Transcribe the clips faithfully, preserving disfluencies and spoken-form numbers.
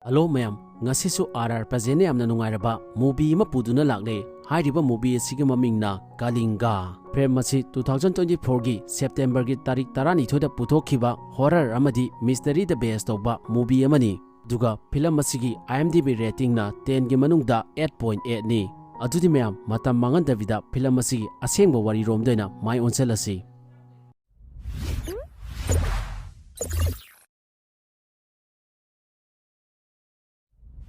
Hello ꯃꯌꯥꯝ, ꯉꯁꯤꯁꯨ R R ꯄ꯭ꯔꯖꯦꯟꯅ ꯌꯥꯝꯅ ꯅꯨꯡꯉꯥꯏꯔꯕ movie ꯑꯃ ꯄꯨꯗꯨꯅ ꯂꯥꯛꯂꯦ꯫ ꯍꯥꯏꯔꯤꯕ movie ꯑꯁꯤꯒꯤ ꯃꯃꯤꯡꯅ ꯀꯥꯂꯤꯡꯒ꯫ Film ꯑꯁꯤ two thousand twenty fourꯒꯤ Septemberꯒꯤ ꯇꯥꯔꯤꯛ ꯇꯔꯥꯅꯤꯊꯣꯏꯗ ꯄꯨꯊꯣꯛꯈꯤꯕ horror ꯑꯃꯗꯤ mysteryꯗ base ꯇꯧꯕ movie ꯑꯃꯅꯤ꯫ ꯑꯗꯨꯒ film ꯑꯁꯤꯒꯤ IMDb ratingꯅ tenꯒꯤ ꯃꯅꯨꯡꯗ eight point eightꯅꯤ꯫ ꯑꯗꯨꯗꯤ ꯃꯌꯥꯝ, ꯃꯇꯝ ꯃꯥꯡꯍꯟꯗꯕꯤꯗ film ꯑꯁꯤꯒꯤ ꯑꯁꯦꯡꯕ ꯋꯥꯔꯤꯔꯣꯝꯗ ꯑꯣꯏꯅ ꯃꯥꯏ ꯑꯣꯟꯁꯤꯜꯂꯁꯤ꯫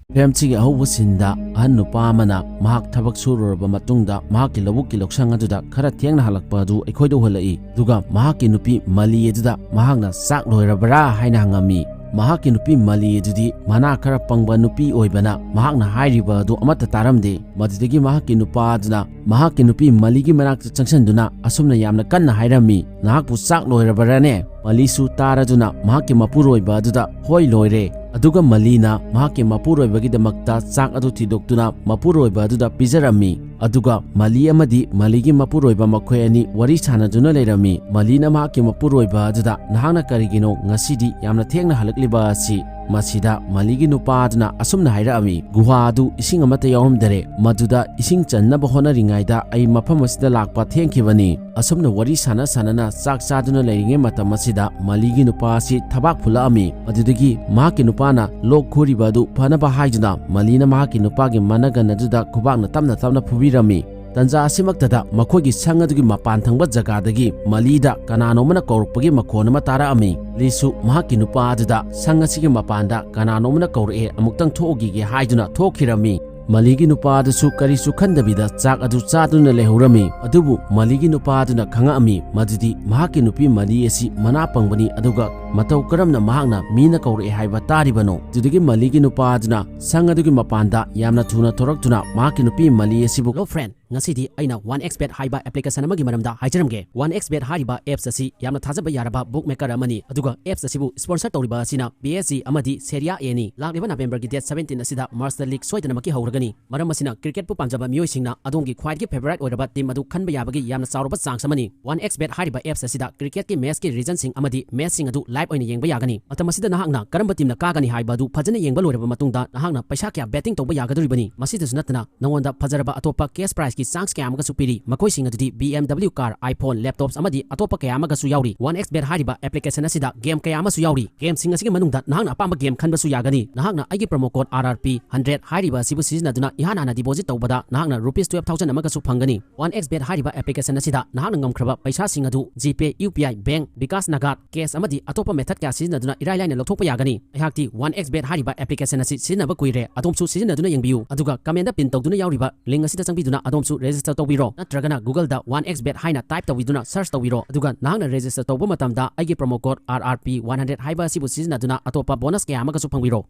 Filmꯁꯤꯒꯤ ꯑꯍꯧꯕ sceneꯗ ꯑꯍꯟ ꯅꯨꯄꯥ ꯑꯃꯅ ꯃꯍꯥꯛ ꯊꯕꯛ ꯁꯨꯔꯨꯔꯕ ꯃꯇꯨꯡꯗ ꯃꯍꯥꯛꯀꯤ ꯂꯧꯕꯨꯛꯀꯤ ꯂꯧꯁꯪ ꯑꯗꯨꯗ ꯈꯔ ꯊꯦꯡꯅ ꯍꯜꯂꯛꯄ ꯑꯗꯨ ꯑꯩꯈꯣꯏꯗ ꯎꯍꯜꯂꯛꯏ꯫ ꯑꯗꯨꯒ ꯃꯍꯥꯛꯀꯤ ꯅꯨꯄꯤ ꯃꯂꯤ ꯑꯗꯨꯗ ꯃꯍꯥꯛꯅ "ꯆꯥꯛ ꯂꯣꯏꯔꯕ꯭ꯔꯥ?" ꯍꯥꯏꯅ ꯍꯪꯉꯝꯃꯤ꯫ ꯃꯍꯥꯛꯀꯤ ꯅꯨꯄꯤ ꯃꯂꯤ ꯑꯗꯨꯗꯤ ꯃꯅꯥ ꯈꯔ ꯄꯪꯕ ꯅꯨꯄꯤ ꯑꯣꯏꯕꯅ ꯃꯍꯥꯛꯅ ꯍꯥꯏꯔꯤꯕ ꯑꯗꯨ ꯑꯃꯠꯇ ꯇꯥꯔꯝꯗꯦ꯫ ꯃꯗꯨꯗꯒꯤ ꯃꯍꯥꯛꯀꯤ ꯅꯨꯄꯥ ꯑꯗꯨꯅ ꯃꯍꯥꯛꯀꯤ ꯅꯨꯄꯤ ꯃꯂꯤꯒꯤ ꯃꯅꯥꯛꯇ ꯆꯪꯁꯤꯟꯗꯨꯅ ꯑꯁꯨꯝꯅ ꯌꯥꯝꯅ ꯀꯟꯅ ꯍꯥꯏꯔꯝꯃꯤ, "ꯅꯍꯥꯛꯄꯨ ꯆꯥꯛ ꯂꯣꯏꯔꯕ꯭ꯔꯥꯅꯦ?" ꯃꯂꯤꯁꯨ ꯇꯥꯔꯗꯨꯅ ꯃꯍꯥꯛꯀꯤ ꯃꯄꯨꯔꯣꯏꯕ ꯑꯗꯨꯗ, "ꯍꯣꯏ, ꯂꯣꯏꯔꯦ"꯫ ꯑꯗꯨꯒ ꯃꯂꯤꯅ ꯃꯍꯥꯛꯀꯤ ꯃꯄꯨꯔꯣꯏꯕꯒꯤꯗꯃꯛꯇ ꯆꯥꯛ ꯑꯗꯨ ꯊꯤꯗꯣꯛꯇꯨꯅ ꯃꯄꯨꯔꯣꯏꯕ ꯑꯗꯨꯗ ꯄꯤꯖꯔꯝꯃꯤ꯫ ꯑꯗꯨꯒ ꯃꯂꯤ ꯑꯃꯗꯤ ꯃꯂꯤꯒꯤ ꯃꯄꯨꯔꯣꯏꯕ ꯃꯈꯣꯏ ꯑꯅꯤ ꯋꯥꯔꯤ ꯁꯥꯟꯅꯗꯨꯅ ꯂꯩꯔꯝꯃꯤ꯫ ꯃꯂꯤꯅ ꯃꯍꯥꯛꯀꯤ ꯃꯄꯨꯔꯣꯏꯕ ꯑꯗꯨꯗ, "ꯅꯍꯥꯛꯅ ꯀꯔꯤꯒꯤꯅꯣ ꯉꯁꯤꯗꯤ ꯌꯥꯝꯅ ꯊꯦꯡꯅ ꯍꯜꯂꯛꯂꯤꯕ ꯑꯁꯤ?" ꯃꯁꯤꯗ ꯃꯂꯤꯒꯤ ꯅꯨꯄꯥ ꯑꯗꯨꯅ ꯑꯁꯨꯝꯅ ꯍꯥꯏꯔꯛꯑꯝꯃꯤ, "ꯒꯨꯍꯥ ꯑꯗꯨ ꯏꯁꯤꯡ ꯑꯃꯠꯇ ꯌꯥꯎꯔꯝꯗꯔꯦ꯫ ꯃꯗꯨꯗ ꯏꯁꯤꯡ ꯆꯟꯅꯕ ꯍꯣꯠꯅꯔꯤꯉꯩꯗ ꯑꯩ ꯃꯐꯝ ꯑꯁꯤꯗ ꯂꯥꯛꯄ ꯊꯦꯡꯈꯤꯕꯅꯤ"꯫ ꯑꯁꯨꯝꯅ ꯋꯥꯔꯤ ꯁꯥꯟꯅ ꯁꯥꯟꯅꯅ ꯆꯥꯛ ꯆꯥꯗꯨꯅ ꯂꯩꯔꯤꯉꯩ ꯃꯇꯝ ꯑꯁꯤꯗ ꯃꯂꯤꯒꯤ ꯅꯨꯄꯥ ꯑꯁꯤ ꯊꯕꯥꯛ ꯐꯨꯜꯂꯛꯑꯝꯃꯤ꯫ ꯑꯗꯨꯗꯒꯤ ꯃꯍꯥꯛꯀꯤ ꯅꯨꯄꯥꯅ ꯂꯣꯛ ꯈꯨꯔꯤꯕ ꯑꯗꯨ ꯐꯅꯕ ꯍꯥꯏꯗꯨꯅ ꯃꯂꯤꯅ ꯃꯍꯥꯛꯀꯤ ꯅꯨꯄꯥꯒꯤ ꯃꯅꯒꯟ ꯑꯗꯨꯗ ꯈꯨꯕꯥꯛꯅ ꯇꯞꯅ ꯇꯞꯅ ꯐꯨꯕꯤꯔꯝꯃꯤ꯫ ꯇꯟꯖꯥ ꯑꯁꯤꯃꯛꯇꯗ ꯃꯈꯣꯏꯒꯤ ꯁꯪ ꯑꯗꯨꯒꯤ ꯃꯄꯥꯟ ꯊꯪꯕ ꯖꯒꯥꯗꯒꯤ ꯃꯂꯤꯗ ꯀꯅꯥꯅꯣꯝꯃꯅ ꯀꯧꯔꯛꯄꯒꯤ ꯃꯈꯣꯟ ꯑꯃ ꯇꯥꯔꯛꯑꯝꯃꯤ꯫ ꯃꯂꯤꯁꯨ ꯃꯍꯥꯛꯀꯤ ꯅꯨꯄꯥ ꯑꯗꯨꯗ, "ꯁꯪ ꯑꯁꯤꯒꯤ ꯃꯄꯥꯟꯗ ꯀꯅꯥꯅꯣꯝꯃꯅ ꯀꯧꯔꯛꯑꯦ, ꯑꯃꯨꯛꯇꯪ ꯊꯣꯛꯎꯈꯤꯒꯦ" ꯍꯥꯏꯗꯨꯅ ꯊꯣꯛꯈꯤꯔꯝꯃꯤ꯫ ꯃꯂꯤꯒꯤ ꯅꯨꯄꯥ ꯑꯗꯨꯁꯨ ꯀꯔꯤꯁꯨ ꯈꯟꯗꯕꯤꯗ ꯆꯥꯛ ꯑꯗꯨ ꯆꯥꯗꯨꯅ ꯂꯩꯍꯧꯔꯝꯃꯤ꯫ ꯑꯗꯨꯕꯨ ꯃꯂꯤꯒꯤ ꯅꯨꯄꯥ ꯑꯗꯨꯅ ꯈꯪꯉꯛꯑꯝꯃꯤ ꯃꯗꯨꯗꯤ ꯃꯍꯥꯛꯀꯤ ꯅꯨꯄꯤ ꯃꯂꯤ ꯑꯁꯤ ꯃꯅꯥ ꯄꯪꯕꯅꯤ, ꯑꯗꯨꯒ ꯃꯇꯧ ꯀꯔꯝꯅ ꯃꯍꯥꯛꯅ ꯃꯤꯅ ꯀꯧꯔꯛꯑꯦ ꯍꯥꯏꯕ ꯇꯥꯔꯤꯕꯅꯣ? ꯑꯗꯨꯗꯒꯤ ꯃꯂꯤꯒꯤ ꯅꯨꯄꯥ ꯑꯗꯨꯅ ꯁꯪ ꯑꯗꯨꯒꯤ ꯃꯄꯥꯟꯗ ꯌꯥꯝꯅ ꯊꯨꯅ ꯊꯣꯔꯛꯇꯨꯅ ꯃꯍꯥꯛꯀꯤ ꯅꯨꯄꯤ ꯃꯂꯤ ꯑꯁꯤꯕꯨ, "Hello friend, ꯉꯁꯤꯗꯤ ꯑꯩꯅ ꯋꯥꯟ ꯑꯦꯛꯁ ꯕꯦꯠ ꯍꯥꯏꯕ ꯑꯦꯄ꯭ꯂꯤꯀꯦꯁꯟ ꯑꯃꯒꯤ ꯃꯔꯝꯗ ꯍꯥꯏꯖꯔꯝꯒꯦ꯫ ꯋꯥꯟ ꯑꯦꯛꯁ ꯕꯦꯠ ꯍꯥꯏꯔꯤꯕ ꯑꯦꯞꯁ ꯑꯁꯤ ꯌꯥꯝꯅ ꯊꯥꯖꯕ ꯌꯥꯔꯕ ꯕꯨꯛ ꯃꯦꯀꯔ ꯑꯃꯅꯤ, ꯑꯗꯨꯒ ꯑꯦꯞꯁ ꯑꯁꯤꯕꯨ ꯁ꯭ꯄꯣꯟꯁꯔ ꯇꯧꯔꯤꯕ ꯑꯁꯤꯅ ꯄꯤ ꯑꯦꯁ ꯖꯤ ꯑꯃꯗꯤ ꯁꯦꯔꯤꯌꯥ ꯑꯦꯅꯤ꯫ ꯂꯥꯛꯂꯤꯕ ꯅꯕꯦꯝꯕꯔꯒꯤ ꯗꯦꯠ ꯁꯕꯦꯟꯇꯤꯟ ꯑꯁꯤꯗ ꯃꯥꯔꯆꯇ ꯂꯤꯛ ꯁꯣꯏꯗꯅꯃꯛꯀꯤ ꯍꯧꯔꯒꯅꯤ꯫ ꯃꯔꯝ ꯑꯁꯤꯅ ꯀ꯭ꯔꯤꯀꯦꯠꯄꯨ ꯄꯥꯝꯖꯕ ꯃꯤꯑꯣꯏꯁꯤꯡꯅ ꯑꯗꯣꯝꯒꯤ ꯈ꯭ꯋꯥꯏꯗꯒꯤ ꯐꯦꯚꯣꯔꯥꯏꯠ ꯑꯣꯏꯔꯕ ꯇꯤꯝ ꯑꯗꯨ ꯈꯟꯕ ꯌꯥꯕꯒꯤ ꯌꯥꯝꯅ ꯆꯥꯎꯔꯕ ꯆꯥꯟꯁ ꯑꯃꯅꯤ꯫ ꯋꯥꯟ ꯑꯦꯛꯁ ꯕꯦꯠ ꯍꯥꯏꯔꯤꯕ ꯑꯦꯞꯁ ꯑꯁꯤꯗ ꯀ꯭ꯔꯤꯀꯦꯠꯀꯤ ꯃꯦꯆꯀꯤ ꯔꯤꯖꯟꯁꯤꯡ ꯑꯃꯗꯤ ꯃꯦꯆꯁꯤꯡ ꯑꯗꯨ ꯂꯥꯏꯚ ꯑꯣꯏꯅ ꯌꯦꯡꯕ ꯌꯥꯒꯅꯤ꯫ ꯃꯇꯝ ꯑꯁꯤꯗ ꯅꯍꯥꯛꯅ ꯀꯔꯝꯕ ꯇꯤꯝꯅ ꯀꯥꯒꯅꯤ ꯍꯥꯏꯕ ꯑꯗꯨ ꯐꯖꯅ ꯌꯦꯡꯕ ꯂꯣꯏꯔꯕ ꯃꯇꯨꯡꯗ ꯅꯍꯥꯛꯅ ꯄꯩꯁꯥ ꯀꯌꯥ ꯕꯦꯇꯤꯡ ꯇꯧꯕ ꯌꯥꯒꯗꯧꯔꯤꯕꯅꯤ꯫ ꯃꯁꯤꯗꯁꯨ ꯅꯠꯇꯅ ꯅꯉꯣꯟꯗ ꯐꯖꯔꯕ ꯑꯇꯣꯞꯄ ꯀꯦꯁ ꯄ꯭ꯔꯥꯏꯖꯀꯤ ꯆꯥꯟꯁ ꯀꯌꯥ ꯑꯃꯒꯁꯨ ꯄꯤꯔꯤ꯫ ꯃꯈꯣꯏꯁꯤꯡ ꯑꯗꯨꯗꯤ B M W car, iPhone, laptops ꯑꯃꯗꯤ ꯑꯇꯣꯞꯄ ꯀꯌꯥ ꯑꯃꯒꯁꯨ ꯌꯥꯎꯔꯤ꯫ ꯋꯥꯟ ꯑꯦꯛꯁ ꯕꯦꯠ ꯍꯥꯏꯔꯤꯕ ꯑꯦꯄ꯭ꯂꯤꯀꯦꯁꯟ ꯑꯁꯤꯗ ꯒꯦꯝ ꯀꯌꯥ ꯑꯃꯁꯨ ꯌꯥꯎꯔꯤ꯫ ꯒꯦꯝꯁꯤꯡ ꯑꯁꯤꯒꯤ ꯃꯅꯨꯡꯗ ꯅꯍꯥꯛꯅ ꯑꯄꯥꯝꯕ ꯒꯦꯝ ꯈꯟꯕꯁꯨ ꯌꯥꯒꯅꯤ꯫ ꯅꯍꯥꯛꯅ ꯑꯩꯒꯤ promo code R R P hundred ꯍꯥꯏꯔꯤꯕ ꯑꯁꯤꯕꯨ ꯁꯤꯖꯤꯟꯅꯗꯨꯅ ꯏꯍꯥꯟ ꯍꯥꯟꯅ ꯗꯤꯄꯣꯖꯤꯠ ꯇꯧꯕꯗ ꯅꯍꯥꯛꯅ ꯔꯨꯄꯤꯁ ꯇꯨꯌꯦꯜꯐ ꯊꯥꯎꯖꯟ ꯑꯃꯒꯁꯨ ꯐꯪꯒꯅꯤ꯫ ꯋꯥꯟ ꯑꯦꯛꯁ ꯕꯦꯠ ꯍꯥꯏꯔꯤꯕ ꯑꯦꯄ꯭ꯂꯤꯀꯦꯁꯟ ꯑꯁꯤꯗ ꯅꯍꯥꯛꯅ ꯉꯝꯈ꯭ꯔꯕ ꯄꯩꯁꯥꯁꯤꯡ ꯑꯗꯨ GPay, U P I, bank, bKash Nagad, cash ꯑꯃꯗꯤ ꯑꯇꯣꯞꯄ ꯃꯦꯊꯗ ꯀꯌꯥ ꯁꯤꯖꯤꯟꯅꯗꯨꯅ ꯏꯔꯥꯏ ꯂꯥꯏꯅ ꯂꯧꯊꯣꯛꯄ ꯌꯥꯒꯅꯤ꯫ ꯑꯩꯍꯥꯛꯇꯤ ꯋꯥꯟ ꯑꯦꯛꯁ ꯕꯦꯠ ꯍꯥꯏꯔꯤꯕ ꯑꯦꯄ꯭ꯂꯤꯀꯦꯁꯟ ꯑꯁꯤ ꯁꯤꯖꯤꯟꯅꯕ ꯀꯨꯏꯔꯦ꯫ ꯑꯗꯣꯝꯁꯨ ꯁꯤꯖꯤꯟꯅꯗꯨꯅ ꯌꯦꯡꯕꯤꯌꯨ, ꯑꯗꯨꯒ ꯀꯃꯦꯟꯗ ꯄꯤꯟ ꯇꯧꯗꯨꯅ ꯌꯥꯎꯔꯤꯕ ꯂꯤꯡ ꯑꯁꯤꯗ ꯆꯪꯕꯤꯗꯨꯅ ꯑꯗꯣꯝꯁꯨ ꯔꯦꯖꯤꯁꯇꯔ ꯇꯧꯕꯤꯔꯣ, ꯅꯠꯇ꯭ꯔꯒꯅ ꯒꯨꯒꯜꯗ ꯋꯥꯟ ꯑꯦꯛꯁ ꯕꯦꯠ ꯍꯥꯏꯅ ꯇꯥꯏꯞ ꯇꯧꯕꯤꯗꯨꯅ ꯁꯔꯆ ꯇꯧꯕꯤꯔꯣ, ꯑꯗꯨꯒ ꯅꯍꯥꯛꯅ ꯔꯦꯖꯤꯁꯇꯔ ꯇꯧꯕ ꯃꯇꯝꯗ ꯑꯩꯒꯤ promo code R R P one hundred ꯍꯥꯏꯕ ꯑꯁꯤꯕꯨ ꯁꯤꯖꯤꯟꯅꯗꯨꯅ ꯑꯇꯣꯞꯄ ꯕꯣꯅꯁ ꯀꯌꯥ ꯑꯃꯒꯁꯨ ꯐꯪꯕꯤꯔꯣ꯫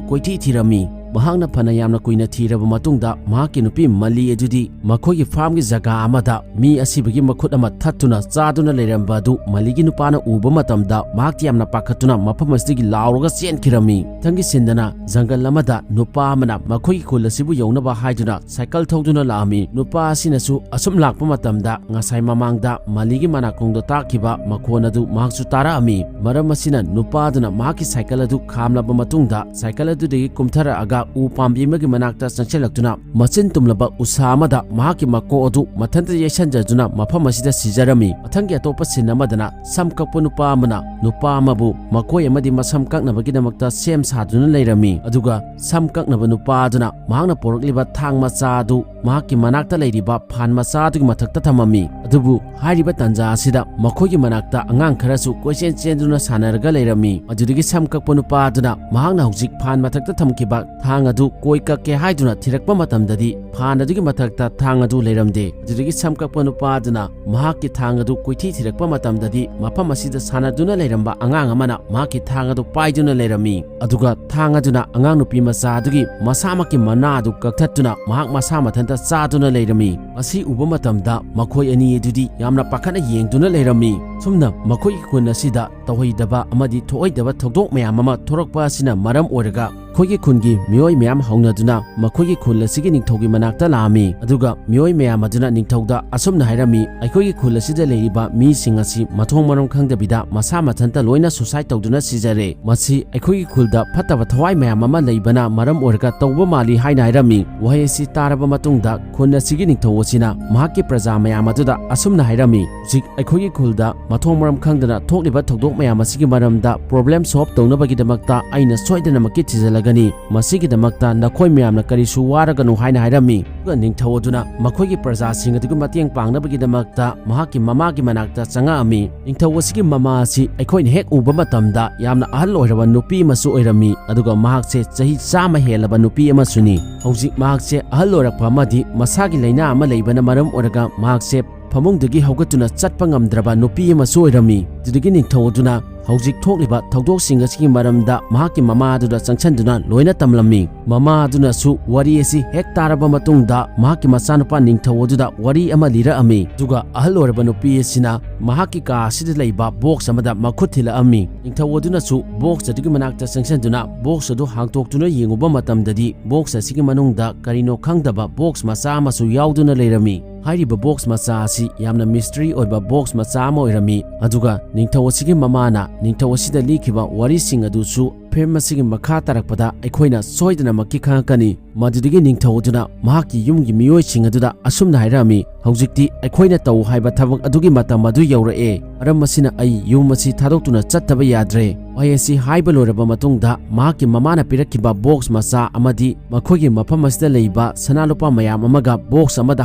ꯀꯣꯏꯊꯤ ꯊꯤꯔꯝꯃꯤ꯫ ꯃꯍꯥꯛꯅ ꯐꯅ ꯌꯥꯝꯅ ꯀꯨꯏꯅ ꯊꯤꯔꯕ ꯃꯇꯨꯡꯗ ꯃꯍꯥꯛꯀꯤ ꯅꯨꯄꯤ ꯃꯂꯤ ꯑꯗꯨꯗꯤ ꯃꯈꯣꯏꯒꯤ ꯐꯥꯔꯝꯒꯤ ꯖꯒꯥ ꯑꯃꯗ ꯃꯤ ꯑꯁꯤꯕꯒꯤ ꯃꯈꯨꯠ ꯑꯃ ꯊꯠꯇꯨꯅ ꯆꯥꯗꯨꯅ ꯂꯩꯔꯝꯕ ꯑꯗꯨ ꯃꯂꯤꯒꯤ ꯅꯨꯄꯥꯅ ꯎꯕ ꯃꯇꯝꯗ ꯃꯍꯥꯛꯇꯤ ꯌꯥꯝꯅ ꯄꯥꯈꯠꯇꯨꯅ ꯃꯐꯝ ꯑꯁꯤꯗꯒꯤ ꯂꯥꯎꯔꯒ ꯆꯦꯟꯈꯤꯔꯝꯃꯤ꯫ ꯃꯊꯪꯒꯤ ꯁꯤꯟꯗꯅ ꯖꯪꯒꯜ ꯑꯃꯗ ꯅꯨꯄꯥ ꯑꯃꯅ ꯃꯈꯣꯏꯒꯤ ꯈꯨꯜ ꯑꯁꯤꯕꯨ ꯌꯧꯅꯕ ꯍꯥꯏꯗꯨꯅ ꯁꯥꯏꯀꯜ ꯊꯧꯗꯨꯅ ꯂꯥꯛꯑꯝꯃꯤ꯫ ꯅꯨꯄꯥ ꯑꯁꯤꯅꯁꯨ ꯑꯁꯨꯝ ꯂꯥꯛꯄ ꯃꯇꯝꯗ ꯉꯁꯥꯏ ꯃꯃꯥꯡꯗ ꯃꯂꯤꯒꯤ ꯃꯅꯥꯀꯣꯡꯗ ꯇꯥꯛꯈꯤꯕ ꯃꯈꯣꯟ ꯑꯗꯨ ꯃꯍꯥꯛꯁꯨ ꯇꯥꯔꯛꯑꯝꯃꯤ꯫ ꯃꯔꯝ ꯑꯁꯤꯅ ꯅꯨꯄꯥ ꯑꯗꯨꯅ ꯃꯍꯥꯛꯀꯤ ꯁꯥꯏꯀꯜ ꯑꯗꯨ ꯈꯥꯝꯂꯕ ꯃꯇꯨꯡꯗ ꯁꯥꯏꯀꯜ ꯑꯗꯨꯗꯒꯤ ꯀꯨꯝꯊꯔꯛꯑꯒ ꯎ ꯄꯥꯝꯕꯤ ꯑꯃꯒꯤ ꯃꯅꯥꯛꯇ ꯆꯪꯁꯤꯜꯂꯛꯇꯨꯅ ꯃꯆꯤꯟ ꯇꯨꯝꯂꯕ ꯎꯁꯥ ꯑꯃꯗ ꯃꯍꯥꯛꯀꯤ ꯃꯀꯣꯛ ꯑꯗꯨ ꯃꯊꯟꯇ ꯌꯩꯁꯟꯖꯗꯨꯅ ꯃꯐꯝ ꯑꯁꯤꯗ ꯁꯤꯖꯔꯝꯃꯤ꯫ ꯃꯊꯪꯒꯤ ꯑꯇꯣꯞꯄ ꯁꯤꯟ ꯑꯃꯗꯅ ꯁꯝ ꯀꯛꯄ ꯅꯨꯄꯥ ꯑꯃꯅ ꯅꯨꯄꯥ ꯑꯃꯕꯨ ꯃꯈꯣꯏ ꯑꯃꯗꯤ ꯃꯁꯝ ꯀꯛꯅꯕꯒꯤꯗꯃꯛꯇ ꯁꯦꯝ ꯁꯥꯗꯨꯅ ꯂꯩꯔꯝꯃꯤ꯫ ꯑꯗꯨꯒ ꯁꯝ ꯀꯛꯅꯕ ꯅꯨꯄꯥ ꯑꯗꯨꯅ ꯃꯍꯥꯛꯅ ꯄꯣꯔꯛꯂꯤꯕ ꯊꯥꯡ ꯃꯆꯥ ꯑꯗꯨ ꯃꯍꯥꯛꯀꯤ ꯃꯅꯥꯛꯇ ꯂꯩꯔꯤꯕ ꯐꯥꯟ ꯃꯆꯥ ꯑꯗꯨꯒꯤ ꯃꯊꯛꯇ ꯊꯝꯃꯝꯃꯤ꯫ ꯑꯗꯨꯕꯨ ꯍꯥꯏꯔꯤꯕ ꯇꯥꯟꯖꯥ ꯑꯁꯤꯗ ꯃꯈꯣꯏꯒꯤ ꯃꯅꯥꯛꯇ ꯑꯉꯥꯡ ꯈꯔꯁꯨ ꯀꯣꯏꯆꯦꯟ ꯆꯦꯟꯗꯨꯅ ꯁꯥꯟꯅꯔꯒ ꯂꯩꯔꯝꯃꯤ꯫ ꯑꯗꯨꯗꯒꯤ ꯁꯝ ꯀꯛꯄ ꯅꯨꯄꯥ ꯑꯗꯨꯅ ꯃꯍꯥꯛꯅ ꯍꯧꯖꯤꯛ ꯐꯥꯟ ꯃꯊꯛꯇ ꯊꯝꯈꯤꯕ ꯊꯥꯡ ꯑꯗꯨ ꯀꯣꯏ ꯀꯛꯀꯦ ꯍꯥꯏꯗꯨꯅ ꯊꯤꯔꯛꯄ ꯃꯇꯝꯗꯗꯤ ꯐꯥꯟ ꯑꯗꯨꯒꯤ ꯃꯊꯛꯇ ꯊꯥꯡ ꯑꯗꯨ ꯂꯩꯔꯝꯗꯦ꯫ ꯑꯗꯨꯗꯒꯤ ꯁꯝ ꯀꯛꯄ ꯅꯨꯄꯥ ꯑꯗꯨꯅ ꯃꯍꯥꯛꯀꯤ ꯊꯥꯡ ꯑꯗꯨ ꯀꯣꯏꯊꯤ ꯊꯤꯔꯛꯄ ꯃꯇꯝꯗꯗꯤ ꯃꯐꯝ ꯑꯁꯤꯗ ꯁꯥꯟꯅꯗꯨꯅ ꯂꯩꯔꯝꯕ ꯑꯉꯥꯡ ꯑꯃꯅ ꯃꯍꯥꯛꯀꯤ ꯊꯥꯡ ꯑꯗꯨ ꯄꯥꯏꯗꯨꯅ ꯂꯩꯔꯝꯃꯤ꯫ ꯑꯗꯨꯒ ꯊꯥꯡ ꯑꯗꯨꯅ ꯑꯉꯥꯡ ꯅꯨꯄꯤ ꯃꯆꯥ ꯑꯗꯨꯒꯤ ꯃꯁꯥꯃꯛꯀꯤ ꯃꯅꯥ ꯑꯗꯨ ꯀꯛꯊꯠꯇꯨꯅ ꯃꯍꯥꯛ ꯃꯁꯥ ꯃꯊꯟꯇ ꯆꯥꯗꯨꯅ ꯂꯩꯔꯝꯃꯤ꯫ ꯃꯁꯤ ꯎꯕ ꯃꯇꯝꯗ ꯃꯈꯣꯏ ꯑꯅꯤ ꯑꯗꯨꯗꯤ ꯌꯥꯝꯅ ꯄꯥꯈꯠꯅ ꯌꯦꯡꯗꯨꯅ ꯂꯩꯔꯝꯃꯤ꯫ ꯁꯨꯝꯅ ꯃꯈꯣꯏꯒꯤ ꯈꯨꯟ ꯑꯁꯤꯗ ꯇꯧꯍꯩꯗꯕ ꯑꯃꯗꯤ ꯊꯣꯛꯑꯣꯏꯗꯕ ꯊꯧꯗꯣꯛ ꯃꯌꯥꯝ ꯑꯃ ꯊꯣꯔꯛꯄ ꯑꯁꯤꯅ ꯃꯔꯝ ꯑꯣꯏꯔꯒ ꯑꯩꯈꯣꯏꯒꯤ ꯈꯨꯟꯒꯤ ꯃꯤꯑꯣꯏ ꯃꯌꯥꯝ ꯍꯧꯅꯗꯨꯅ ꯃꯈꯣꯏꯒꯤ ꯈꯨꯜ ꯑꯁꯤꯒꯤ ꯅꯤꯡꯊꯧꯒꯤ ꯃꯅꯥꯛꯇ ꯂꯥꯛꯑꯝꯃꯤ꯫ ꯑꯗꯨꯒ ꯃꯤꯑꯣꯏ ꯃꯌꯥꯝ ꯑꯗꯨꯅ ꯅꯤꯡꯊꯧꯗ ꯑꯁꯨꯝꯅ ꯍꯥꯏꯔꯝꯃꯤ, "ꯑꯩꯈꯣꯏꯒꯤ ꯈꯨꯜ ꯑꯁꯤꯗ ꯂꯩꯔꯤꯕ ꯃꯤꯁꯤꯡ ꯑꯁꯤ ꯃꯊꯣꯡ ꯃꯔꯝ ꯈꯪꯗꯕꯤꯗ ꯃꯁꯥ ꯃꯊꯟꯇ ꯂꯣꯏꯅ suicide ꯇꯧꯗꯨꯅ ꯁꯤꯖꯔꯦ꯫ ꯃꯁꯤ ꯑꯩꯈꯣꯏꯒꯤ ꯈꯨꯜꯗ ꯐꯠꯇꯕ ꯊꯋꯥꯏ ꯃꯌꯥꯝ ꯑꯃ ꯂꯩꯕꯅ ꯃꯔꯝ ꯑꯣꯏꯔꯒ ꯇꯧꯕ ꯃꯥꯜꯂꯤ" ꯍꯥꯏꯅ ꯍꯥꯏꯔꯝꯃꯤ꯫ ꯋꯥꯍꯩ ꯑꯁꯤ ꯇꯥꯔꯕ ꯃꯇꯨꯡꯗ ꯈꯨꯟ ꯑꯁꯤꯒꯤ ꯅꯤꯡꯊꯧ ꯑꯁꯤꯅ ꯃꯍꯥꯛꯀꯤ ꯄ꯭ꯔꯖꯥ ꯃꯌꯥꯝ ꯑꯗꯨꯗ ꯑꯁꯨꯝꯅ ꯍꯥꯏꯔꯝꯃꯤ, "ꯍꯧꯖꯤꯛ ꯑꯩꯈꯣꯏꯒꯤ ꯈꯨꯜꯗ ꯃꯊꯣꯡ ꯃꯔꯝ ꯈꯪꯗꯅ ꯊꯣꯛꯂꯤꯕ ꯊꯧꯗꯣꯛ ꯃꯌꯥꯝ ꯑꯁꯤꯒꯤ ꯃꯔꯝꯗ problem solve ꯇꯧꯅꯕꯒꯤꯗꯃꯛꯇ ꯑꯩꯅ ꯁꯣꯏꯗꯅꯃꯛꯀꯤ ꯊꯤꯖꯤꯜꯂꯒꯅꯤ꯫ ꯃꯁꯤꯒꯤꯗꯃꯛꯇ ꯅꯈꯣꯏ ꯃꯌꯥꯝꯅ ꯀꯔꯤꯁꯨ ꯋꯥꯔꯒꯅꯨ" ꯍꯥꯏꯅ ꯍꯥꯏꯔꯝꯃꯤ꯫ ꯑꯗꯨꯒ ꯅꯤꯡꯊꯧ ꯑꯗꯨꯅ ꯃꯈꯣꯏꯒꯤ ꯄ꯭ꯔꯖꯥꯁꯤꯡ ꯑꯗꯨꯒꯤ ꯃꯇꯦꯡ ꯄꯥꯡꯅꯕꯒꯤꯗꯃꯛꯇ ꯃꯍꯥꯛꯀꯤ ꯃꯃꯥꯒꯤ ꯃꯅꯥꯛꯇ ꯆꯪꯉꯛꯑꯝꯃꯤ꯫ ꯅꯤꯡꯊꯧ ꯑꯁꯤꯒꯤ ꯃꯃꯥ ꯑꯁꯤ ꯑꯩꯈꯣꯏꯅ ꯍꯦꯛ ꯎꯕ ꯃꯇꯝꯗ ꯌꯥꯝꯅ ꯑꯍꯜ ꯑꯣꯏꯔꯕ ꯅꯨꯄꯤ ꯑꯃꯁꯨ ꯑꯣꯏꯔꯝꯃꯤ, ꯑꯗꯨꯒ ꯃꯍꯥꯛꯁꯦ ꯆꯍꯤ ꯆꯥꯝꯃ ꯍꯦꯜꯂꯕ ꯅꯨꯄꯤ ꯑꯃꯁꯨꯅꯤ꯫ ꯍꯧꯖꯤꯛ ꯃꯍꯥꯛꯁꯦ ꯑꯍꯜ ꯑꯣꯏꯔꯛꯄ ꯑꯃꯗꯤ ꯃꯁꯥꯒꯤ ꯂꯥꯏꯅꯥ ꯑꯃ ꯂꯩꯕꯅ ꯃꯔꯝ ꯑꯣꯏꯔꯒ ꯃꯍꯥꯛꯁꯦ ꯐꯃꯨꯡꯗꯒꯤ ꯍꯧꯒꯠꯇꯨꯅ ꯆꯠꯄ ꯉꯝꯗ꯭ꯔꯕ ꯅꯨꯄꯤ ꯑꯃꯁꯨ ꯑꯣꯏꯔꯝꯃꯤ꯫ ꯑꯗꯨꯗꯒꯤ ꯅꯤꯡꯊꯧ ꯑꯗꯨꯅ ꯍꯧꯖꯤꯛ ꯊꯣꯛꯂꯤꯕ ꯊꯧꯗꯣꯛꯁꯤꯡ ꯑꯁꯤꯒꯤ ꯃꯔꯝꯗ ꯃꯍꯥꯛꯀꯤ ꯃꯃꯥ ꯑꯗꯨꯗ ꯆꯪꯁꯤꯟꯗꯨꯅ ꯂꯣꯏꯅ ꯇꯝꯂꯝꯃꯤ꯫ ꯃꯃꯥ ꯑꯗꯨꯅꯁꯨ ꯋꯥꯔꯤ ꯑꯁꯤ ꯍꯦꯛ ꯇꯥꯔꯕ ꯃꯇꯨꯡꯗ ꯃꯍꯥꯛꯀꯤ ꯃꯆꯥꯅꯨꯄꯥ ꯅꯤꯡꯊꯧ ꯑꯗꯨꯗ ꯋꯥꯔꯤ ꯑꯃ ꯂꯤꯔꯛꯑꯝꯃꯤ꯫ ꯑꯗꯨꯒ ꯑꯍꯜ ꯑꯣꯏꯔꯕ ꯅꯨꯄꯤ ꯑꯁꯤꯅ ꯃꯍꯥꯛꯀꯤ ꯀꯥ ꯑꯁꯤꯗ ꯂꯩꯕ box ꯑꯃꯗ ꯃꯈꯨꯠ ꯊꯤꯜꯂꯛꯑꯝꯃꯤ꯫ ꯅꯤꯡꯊꯧ ꯑꯗꯨꯅꯁꯨ box ꯑꯗꯨꯒꯤ ꯃꯅꯥꯛꯇ ꯆꯪꯁꯤꯟꯗꯨꯅ box ꯑꯗꯨ ꯍꯥꯡꯇꯣꯛꯇꯨꯅ ꯌꯦꯡꯉꯨꯕ ꯃꯇꯝꯗꯗꯤ box ꯑꯁꯤꯒꯤ ꯃꯅꯨꯡꯗ ꯀꯔꯤꯅꯣ ꯈꯪꯗꯕ box ꯃꯆꯥ ꯑꯃꯁꯨ ꯌꯥꯎꯗꯨꯅ ꯂꯩꯔꯝꯃꯤ꯫ ꯍꯥꯏꯔꯤꯕ box ꯃꯆꯥ ꯑꯁꯤ ꯌꯥꯝꯅ mystery ꯑꯣꯏꯕ box ꯃꯆꯥ ꯑꯃ ꯑꯣꯏꯔꯝꯃꯤ꯫ ꯑꯗꯨꯒ ꯅꯤꯡꯊꯧ ꯑꯁꯤꯒꯤ ꯃꯃꯥꯅ ꯅꯤꯡꯊꯧ ꯑꯁꯤꯗ ꯂꯤꯈꯤꯕ ꯋꯥꯔꯤꯁꯤꯡ ꯑꯗꯨꯁꯨ film ꯑꯁꯤꯒꯤ ꯃꯈꯥ ꯇꯥꯔꯛꯄꯗ ꯑꯩꯈꯣꯏꯅ ꯁꯣꯏꯗꯅꯃꯛꯀꯤ ꯈꯪꯉꯛꯀꯅꯤ꯫ ꯃꯗꯨꯗꯒꯤ ꯅꯤꯡꯊꯧ ꯑꯗꯨꯅ ꯃꯍꯥꯛꯀꯤ ꯌꯨꯝꯒꯤ ꯃꯤꯑꯣꯏꯁꯤꯡ ꯑꯗꯨꯗ ꯑꯁꯨꯝꯅ ꯍꯥꯏꯔꯛꯑꯝꯃꯤ, "ꯍꯧꯖꯤꯛꯇꯤ ꯑꯩꯈꯣꯏꯅ ꯇꯧ ꯍꯥꯏꯕ ꯊꯕꯛ ꯑꯗꯨꯒꯤ ꯃꯇꯝ ꯑꯗꯨ ꯌꯧꯔꯛꯑꯦ꯫ ꯃꯔꯝ ꯑꯁꯤꯅ ꯑꯩ ꯌꯨꯝ ꯑꯁꯤ ꯊꯥꯗꯣꯛꯇꯨꯅ ꯆꯠꯇꯕ ꯌꯥꯗ꯭ꯔꯦ"꯫ ꯋꯥꯍꯩ ꯑꯁꯤ ꯍꯥꯏꯕ ꯂꯣꯏꯔꯕ ꯃꯇꯨꯡꯗ ꯃꯍꯥꯛꯀꯤ ꯃꯃꯥꯅ ꯄꯤꯔꯛꯈꯤꯕ box ꯃꯆꯥ ꯑꯃꯗꯤ ꯃꯈꯣꯏꯒꯤ ꯃꯐꯝ ꯑꯁꯤꯗ ꯂꯩꯕ ꯁꯅꯥ ꯂꯨꯄꯥ ꯃꯌꯥꯝ ꯑꯃꯒ box ꯑꯃꯗ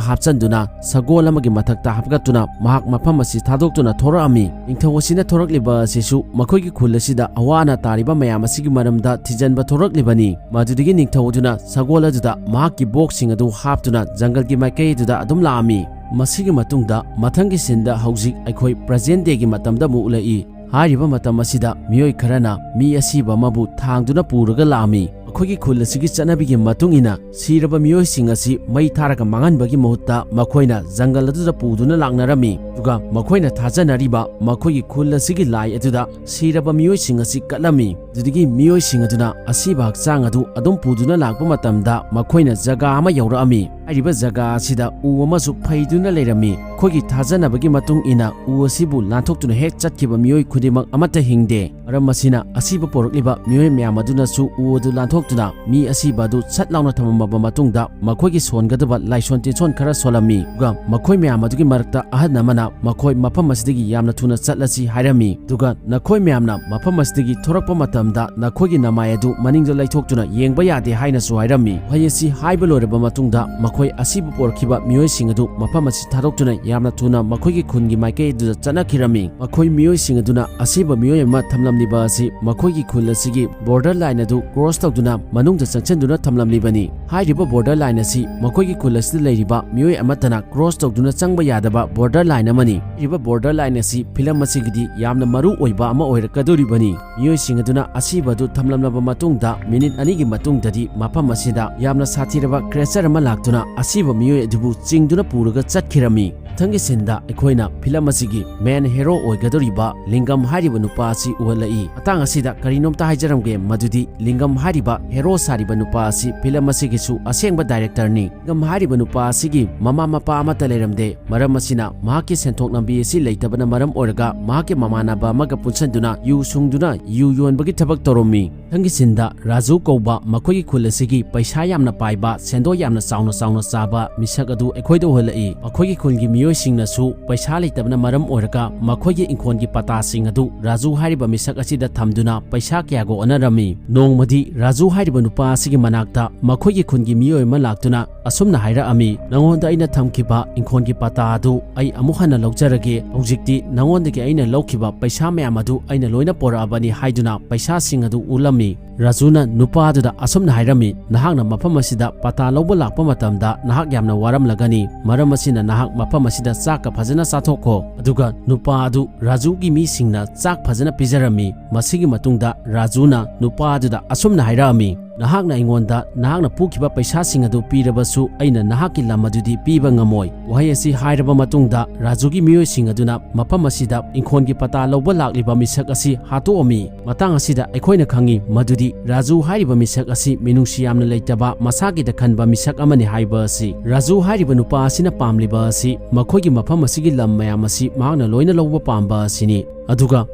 ꯍꯥꯞꯆꯤꯟꯗꯨꯅ ꯁꯒꯣꯜ ꯑꯃꯒꯤ ꯃꯊꯛꯇ ꯍꯥꯞꯀꯠꯇꯨꯅ ꯃꯍꯥꯛ ꯃꯐꯝ ꯑꯁꯤ ꯊꯥꯗꯣꯛꯇꯨꯅ ꯊꯣꯔꯛꯑꯝꯃꯤ꯫ ꯅꯤꯡꯊꯧ ꯑꯁꯤꯅ ꯊꯣꯔꯛꯂꯤꯕ ꯑꯁꯤꯁꯨ ꯃꯈꯣꯏꯒꯤ ꯈꯨꯜ ꯑꯁꯤꯗ ꯑꯋꯥ ꯑꯅꯥ ꯇꯥꯔꯤꯕ ꯃꯌꯥꯝ ꯑꯁꯤ ꯑꯁꯤꯒꯤ ꯃꯔꯝꯗ ꯊꯤꯖꯤꯟꯕ ꯊꯣꯔꯛꯂꯤꯕꯅꯤ꯫ ꯃꯗꯨꯗꯒꯤ ꯅꯤꯡꯊꯧ ꯑꯗꯨꯅ ꯁꯒꯣꯜ ꯑꯗꯨꯗ ꯃꯍꯥꯛꯀꯤ ꯕꯣꯛꯁꯤꯡ ꯑꯗꯨ ꯍꯥꯞꯇꯨꯅ ꯖꯪꯒꯜꯒꯤ ꯃꯥꯏꯀꯩ ꯑꯗꯨꯗ ꯑꯗꯨꯝ ꯂꯥꯛꯑꯝꯃꯤ꯫ ꯃꯁꯤꯒꯤ ꯃꯇꯨꯡꯗ ꯃꯊꯪꯒꯤ ꯁꯤꯟꯗ ꯍꯧꯖꯤꯛ ꯑꯩꯈꯣꯏ ꯄ꯭ꯔꯖꯦꯟ ꯗꯦꯒꯤ ꯃꯇꯝꯗ ꯑꯃꯨꯛ ꯎꯠꯂꯛꯏ꯫ ꯍꯥꯏꯔꯤꯕ ꯃꯇꯝ ꯑꯁꯤꯗ ꯃꯤꯑꯣꯏ ꯈꯔꯅ ꯃꯤ ꯑꯁꯤꯕ ꯑꯃꯕꯨ ꯊꯥꯡꯗꯨꯅ ꯄꯨꯔꯒ ꯂꯥꯛꯑꯝꯃꯤ꯫ ꯑꯩꯈꯣꯏꯒꯤ ꯈꯨꯜ ꯑꯁꯤꯒꯤ ꯆꯠꯅꯕꯤꯒꯤ ꯃꯇꯨꯡ ꯏꯟꯅ ꯁꯤꯔꯕ ꯃꯤꯑꯣꯏꯁꯤꯡ ꯑꯁꯤ ꯃꯩ ꯊꯥꯔꯒ ꯃꯥꯡꯍꯟꯕꯒꯤ ꯃꯍꯨꯠꯇ ꯃꯈꯣꯏꯅ ꯖꯪꯒꯜ ꯑꯗꯨꯗ ꯄꯨꯗꯨꯅ ꯂꯥꯛꯅꯔꯝꯃꯤ꯫ ꯑꯗꯨꯒ ꯃꯈꯣꯏꯅ ꯊꯥꯖꯅꯔꯤꯕ ꯃꯈꯣꯏꯒꯤ ꯈꯨꯜ ꯑꯁꯤꯒꯤ ꯂꯥꯏ ꯑꯗꯨꯗ ꯁꯤꯔꯕ ꯃꯤꯑꯣꯏꯁꯤꯡ ꯑꯁꯤ ꯀꯠꯂꯝꯃꯤ꯫ ꯑꯗꯨꯗꯒꯤ ꯃꯤꯑꯣꯏꯁꯤꯡ ꯑꯗꯨꯅ ꯑꯁꯤꯕ ꯍꯛꯆꯥꯡ ꯑꯗꯨ ꯑꯗꯨꯝ ꯄꯨꯗꯨꯅ ꯂꯥꯛꯄ ꯃꯇꯝꯗ ꯃꯈꯣꯏꯅ ꯖꯒꯥ ꯑꯃ ꯌꯧꯔꯛꯑꯝꯃꯤ꯫ ꯍꯥꯏꯔꯤꯕ ꯖꯒꯥ ꯑꯁꯤꯗ ꯎ ꯑꯃꯁꯨ ꯐꯩꯗꯨꯅ ꯂꯩꯔꯝꯃꯤ꯫ ꯑꯩꯈꯣꯏꯒꯤ ꯊꯥꯖꯅꯕꯒꯤ ꯃꯇꯨꯡ ꯏꯟꯅ ꯎ ꯑꯁꯤꯕꯨ ꯂꯥꯟꯊꯣꯛꯇꯨꯅ ꯍꯦꯛ ꯆꯠꯈꯤꯕ ꯃꯤꯑꯣꯏ ꯈꯨꯗꯤꯡꯃꯛ ꯑꯃꯠꯇ ꯍꯤꯡꯗꯦ꯫ ꯃꯔꯝ ꯑꯁꯤꯅ ꯑꯁꯤꯕ ꯄꯣꯔꯛꯂꯤꯕ ꯃꯤꯑꯣꯏ ꯃꯌꯥꯝ ꯑꯗꯨꯅꯁꯨ ꯎ ꯑꯗꯨ ꯂꯥꯟꯊꯣꯛꯇꯨꯅ ꯃꯤ ꯑꯁꯤꯕ ꯑꯗꯨ ꯁꯠ ꯂꯥꯎꯅ ꯊꯝꯃꯝꯃꯕ ꯃꯇꯨꯡꯗ ꯃꯈꯣꯏꯒꯤ ꯁꯣꯟꯒꯗꯕ ꯂꯥꯏꯁꯣꯟ ꯇꯤꯟꯁꯣꯟ ꯈꯔ ꯁꯣꯜꯂꯝꯃꯤ꯫ ꯑꯗꯨꯒ ꯃꯈꯣꯏ ꯃꯌꯥꯝ ꯑꯗꯨꯒꯤ ꯃꯔꯛꯇ ꯑꯍꯜ ꯑꯃꯅ ꯃꯈꯣꯏ ꯃꯐꯝ ꯑꯁꯤꯗꯒꯤ ꯌꯥꯝꯅ ꯊꯨꯅ ꯆꯠꯂꯁꯤ ꯍꯥꯏꯔꯝꯃꯤ꯫ ꯑꯗꯨꯒ ꯅꯈꯣꯏ ꯃꯌꯥꯝꯅ ꯃꯐꯝ ꯑꯁꯤꯗꯒꯤ ꯊꯣꯔꯛꯄ ꯃꯇꯝꯗ ꯅꯈꯣꯏꯒꯤ ꯅꯃꯥꯏ ꯑꯗꯨ ꯃꯅꯤꯡꯗ ꯂꯩꯊꯣꯛꯇꯨꯅ ꯌꯦꯡꯕ ꯌꯥꯗꯦ ꯍꯥꯏꯅꯁꯨ ꯍꯥꯏꯔꯝꯃꯤ꯫ ꯋꯥꯍꯩ ꯑꯁꯤ ꯍꯥꯏꯕ ꯂꯣꯏꯔꯕ ꯃꯇꯨꯡꯗ ꯃꯈꯣꯏ ꯑꯁꯤꯕ ꯄꯣꯔꯛꯈꯤꯕ ꯃꯤꯑꯣꯏꯁꯤꯡ ꯑꯗꯨ ꯃꯐꯝ ꯑꯁꯤ ꯊꯥꯗꯣꯛꯇꯨꯅ ꯌꯥꯝꯅ ꯊꯨꯅ ꯃꯈꯣꯏꯒꯤ ꯈꯨꯟꯒꯤ ꯃꯥꯏꯀꯩ ꯑꯗꯨꯗ ꯆꯠꯅꯈꯤꯔꯝꯃꯤ꯫ ꯃꯈꯣꯏ ꯃꯤꯑꯣꯏꯁꯤꯡ ꯑꯗꯨꯅ ꯑꯁꯤꯕ ꯃꯤꯑꯣꯏ ꯑꯃ ꯊꯝꯂꯝꯂꯤꯕ ꯑꯁꯤ ꯃꯈꯣꯏꯒꯤ ꯈꯨꯜ ꯑꯁꯤꯒꯤ ꯕꯣꯔꯗꯔ ꯂꯥꯏꯟ ꯑꯗꯨ ꯀ꯭ꯔꯣꯁ ꯇꯧꯗꯨꯅ ꯃꯅꯨꯡꯗ ꯆꯪꯁꯤꯟꯗꯨꯅ ꯊꯝꯂꯝꯂꯤꯕꯅꯤ꯫ ꯍꯥꯏꯔꯤꯕ ꯕꯣꯔꯗꯔ ꯂꯥꯏꯟ ꯑꯁꯤ ꯃꯈꯣꯏꯒꯤ ꯈꯨꯜ ꯑꯁꯤꯗ ꯂꯩꯔꯤꯕ ꯃꯤꯑꯣꯏ ꯑꯃꯠꯇꯅ ꯀ꯭ꯔꯣꯁ ꯇꯧꯗꯨꯅ ꯆꯪꯕ ꯌꯥꯗꯕ ꯕꯣꯔꯗꯔ ꯂꯥꯏꯟ ꯑꯃꯅꯤ꯫ ꯍꯥꯏꯔꯤꯕ ꯕꯣꯔꯗꯔ ꯂꯥꯏꯟ ꯑꯁꯤ ꯐꯤꯂꯝ ꯑꯁꯤꯒꯤꯗꯤ ꯌꯥꯝꯅ ꯃꯔꯨ ꯑꯣꯏꯕ ꯑꯃ ꯑꯣꯏꯔꯛꯀꯗꯧꯔꯤꯕꯅꯤ꯫ ꯃꯤꯑꯣꯏꯁꯤꯡ ꯑꯗꯨꯅ ꯑꯁꯤꯕ ꯑꯗꯨ ꯊꯝꯂꯝꯂꯕ ꯃꯇꯨꯡꯗ ꯃꯤꯅꯤꯠ ꯑꯅꯤꯒꯤ ꯃꯇꯨꯡꯗꯗꯤ ꯃꯐꯝ ꯑꯁꯤꯗ ꯌꯥꯝꯅ ꯁꯥꯊꯤꯔꯕ ꯀ꯭ꯔꯦꯆꯔ ꯑꯃ ꯂꯥꯛꯇꯨꯅ ꯑꯁꯤꯕ ꯃꯤꯑꯣꯏ ꯑꯗꯨꯕꯨ ꯆꯤꯡꯗꯨꯅ ꯄꯨꯔꯒ ꯆꯠꯈꯤꯔꯝꯃꯤ꯫ ꯃꯊꯪꯒꯤ ꯁꯤꯟꯗ ꯑꯩꯈꯣꯏꯅ ꯐꯤꯂꯝ ꯑꯁꯤꯒꯤ ꯃꯦꯟ ꯍꯦꯔꯣ ꯑꯣꯏꯒꯗꯧꯔꯤꯕ ꯂꯤꯡꯒꯝ ꯍꯥꯏꯔꯤꯕ ꯅꯨꯄꯥ ꯑꯁꯤ ꯎꯍꯜꯂꯛꯏ꯫ ꯃꯇꯥꯡ ꯑꯁꯤꯗ ꯀꯔꯤꯅꯣꯝꯇ ꯍꯥꯏꯖꯔꯝꯒꯦ, ꯃꯗꯨꯗꯤ ꯂꯤꯡꯒꯝ ꯍꯥꯏꯔꯤꯕ ꯍꯦꯔꯣ ꯁꯥꯔꯤꯕ ꯅꯨꯄꯥ ꯑꯁꯤ ꯐꯤꯂꯝ ꯑꯁꯤꯒꯤꯁꯨ ꯑꯁꯦꯡꯕ ꯗꯥꯏꯔꯦꯛꯇꯔꯅꯤ꯫ ꯂꯤꯡꯒꯝ ꯍꯥꯏꯔꯤꯕ ꯅꯨꯄꯥ ꯑꯁꯤꯒꯤ ꯃꯃꯥ ꯃꯄꯥ ꯑꯃꯠꯇ ꯂꯩꯔꯝꯗꯦ꯫ ꯃꯔꯝ ꯑꯁꯤꯅ ꯃꯍꯥꯛꯀꯤ ꯁꯦꯟꯊꯣꯛ ꯂꯝꯕꯤ ꯑꯁꯤ ꯂꯩꯇꯕꯅ ꯃꯔꯝ ꯑꯣꯏꯔꯒ ꯃꯍꯥꯛꯀꯤ ꯃꯃꯥꯟꯅꯕ ꯑꯃꯒ ꯄꯨꯟꯁꯤꯟꯗꯨꯅ ꯌꯨ ꯁꯨꯡꯗꯨꯅ ꯌꯨ ꯌꯣꯟꯕꯒꯤ ꯊꯕꯛ ꯇꯧꯔꯝꯃꯤ꯫ ꯃꯊꯪꯒꯤ ꯁꯤꯟꯗ ꯔꯥꯖꯨ ꯀꯧꯕ ꯃꯈꯣꯏꯒꯤ ꯈꯨꯜ ꯑꯁꯤꯒꯤ ꯄꯩꯁꯥ ꯌꯥꯝꯅ ꯄꯥꯏꯕ, ꯁꯦꯟꯗꯣꯏ ꯌꯥꯝꯅ ꯆꯥꯎꯅ ꯆꯥꯎꯅ ꯆꯥꯕ ꯃꯤꯁꯛ ꯑꯗꯨ ꯑꯩꯈꯣꯏꯗ ꯎꯍꯜꯂꯛꯏ꯫ ꯃꯈꯣꯏꯒꯤ ꯈꯨꯜꯒꯤ ꯃꯤꯑꯣꯏ ꯃꯤꯑꯣꯏꯁꯤꯡꯅꯁꯨ ꯄꯩꯁꯥ ꯂꯩꯇꯕꯅ ꯃꯔꯝ ꯑꯣꯏꯔꯒ ꯃꯈꯣꯏꯒꯤ ꯏꯪꯈꯣꯜꯒꯤ ꯄꯇꯥꯁꯤꯡ ꯑꯗꯨ ꯔꯥꯖꯨ ꯍꯥꯏꯔꯤꯕ ꯃꯤꯁꯛ ꯑꯁꯤꯗ ꯊꯝꯗꯨꯅ ꯄꯩꯁꯥ ꯀꯌꯥꯒ ꯑꯣꯟꯅꯔꯝꯃꯤ꯫ ꯅꯣꯡꯃꯗꯤ ꯔꯥꯖꯨ ꯍꯥꯏꯔꯤꯕ ꯅꯨꯄꯥ ꯑꯁꯤꯒꯤ ꯃꯅꯥꯛꯇ ꯃꯈꯣꯏꯒꯤ ꯈꯨꯟꯒꯤ ꯃꯤꯑꯣꯏ ꯑꯃ ꯂꯥꯛꯇꯨꯅ ꯑꯁꯨꯝꯅ ꯍꯥꯏꯔꯛꯑꯝꯃꯤ, "ꯅꯉꯣꯟꯗ ꯑꯩꯅ ꯊꯝꯈꯤꯕ ꯏꯪꯈꯣꯜꯒꯤ ꯄꯇꯥ ꯑꯗꯨ ꯑꯩ ꯑꯃꯨꯛ ꯍꯟꯅ ꯂꯧꯖꯔꯒꯦ꯫ ꯍꯧꯖꯤꯛꯇꯤ ꯅꯉꯣꯟꯗꯒꯤ ꯑꯩꯅ ꯂꯧꯈꯤꯕ ꯄꯩꯁꯥ ꯃꯌꯥꯝ ꯑꯗꯨ ꯑꯩꯅ ꯂꯣꯏꯅ ꯄꯣꯔꯛꯑꯕꯅꯤ" ꯍꯥꯏꯗꯨꯅ ꯄꯩꯁꯥꯁꯤꯡ ꯑꯗꯨ ꯎꯠꯂꯝꯃꯤ꯫ ꯔꯥꯖꯨꯅ ꯅꯨꯄꯥ ꯑꯗꯨꯗ ꯑꯁꯨꯝꯅ ꯍꯥꯏꯔꯝꯃꯤ, "ꯅꯍꯥꯛꯅ ꯃꯐꯝ ꯑꯁꯤꯗ ꯄꯇꯥ ꯂꯧꯕ ꯂꯥꯛꯄ ꯃꯇꯝꯗ ꯅꯍꯥꯛ ꯌꯥꯝꯅ ꯋꯥꯔꯝꯂꯒꯅꯤ꯫ ꯃꯔꯝ ꯑꯁꯤꯅ ꯅꯍꯥꯛ ꯃꯐꯝ ꯑꯁꯤꯗ ꯆꯥꯛꯀ ꯐꯖꯅ ꯆꯥꯊꯣꯛꯈꯣ꯫" ꯑꯗꯨꯒ ꯅꯨꯄꯥ ꯑꯗꯨ ꯔꯥꯖꯨꯒꯤ ꯃꯤꯁꯤꯡꯅ ꯆꯥꯛ ꯐꯖꯅ ꯄꯤꯖꯔꯝꯃꯤ꯫ ꯃꯁꯤꯒꯤ ꯃꯇꯨꯡꯗ ꯔꯥꯖꯨꯅ ꯅꯨꯄꯥ ꯑꯗꯨꯗ ꯑꯁꯨꯝꯅ ꯍꯥꯏꯔꯛꯑꯝꯃꯤ, "ꯅꯍꯥꯛꯅ ꯑꯩꯉꯣꯟꯗ ꯅꯍꯥꯛꯅ ꯄꯨꯈꯤꯕ ꯄꯩꯁꯥꯁꯤꯡ ꯑꯗꯨ ꯄꯤꯔꯕꯁꯨ ꯑꯩꯅ ꯅꯍꯥꯛꯀꯤ ꯂꯝ ꯑꯗꯨꯗꯤ ꯄꯤꯕ ꯉꯝꯃꯣꯏ꯫" ꯋꯥꯍꯩ ꯑꯁꯤ ꯍꯥꯏꯔꯕ ꯃꯇꯨꯡꯗ ꯔꯥꯖꯨꯒꯤ ꯃꯤꯑꯣꯏꯁꯤꯡ ꯑꯗꯨꯅ ꯃꯐꯝ ꯑꯁꯤꯗ ꯏꯪꯈꯣꯜꯒꯤ ꯄꯇꯥ ꯂꯧꯕ ꯂꯥꯛꯂꯤꯕ ꯃꯤꯁꯛ ꯑꯁꯤ ꯍꯥꯠꯇꯣꯛꯑꯝꯃꯤ꯫ ꯃꯇꯥꯡ ꯑꯁꯤꯗ ꯑꯩꯈꯣꯏꯅ ꯈꯪꯉꯤ ꯃꯗꯨꯗꯤ ꯔꯥꯖꯨ ꯍꯥꯏꯔꯤꯕ ꯃꯤꯁꯛ ꯑꯁꯤ ꯃꯤꯅꯨꯡꯁꯤ ꯌꯥꯝꯅ ꯂꯩꯇꯕ, ꯃꯁꯥꯒꯤꯗ ꯈꯟꯕ ꯃꯤꯁꯛ ꯑꯃꯅꯤ ꯍꯥꯏꯕ ꯑꯁꯤ꯫ ꯔꯥꯖꯨ ꯍꯥꯏꯔꯤꯕ ꯅꯨꯄꯥ ꯑꯁꯤꯅ ꯄꯥꯝꯂꯤꯕ ꯑꯁꯤ ꯃꯈꯣꯏꯒꯤ ꯃꯐꯝ ꯑꯁꯤꯒꯤ ꯂꯝ ꯃꯌꯥꯝ ꯑꯁꯤ ꯃꯍꯥꯛꯅ ꯂꯣꯏꯅ ꯂꯧꯕ ꯄꯥꯝꯕ ꯑꯁꯤꯅꯤ꯫ ꯑꯗꯨꯒ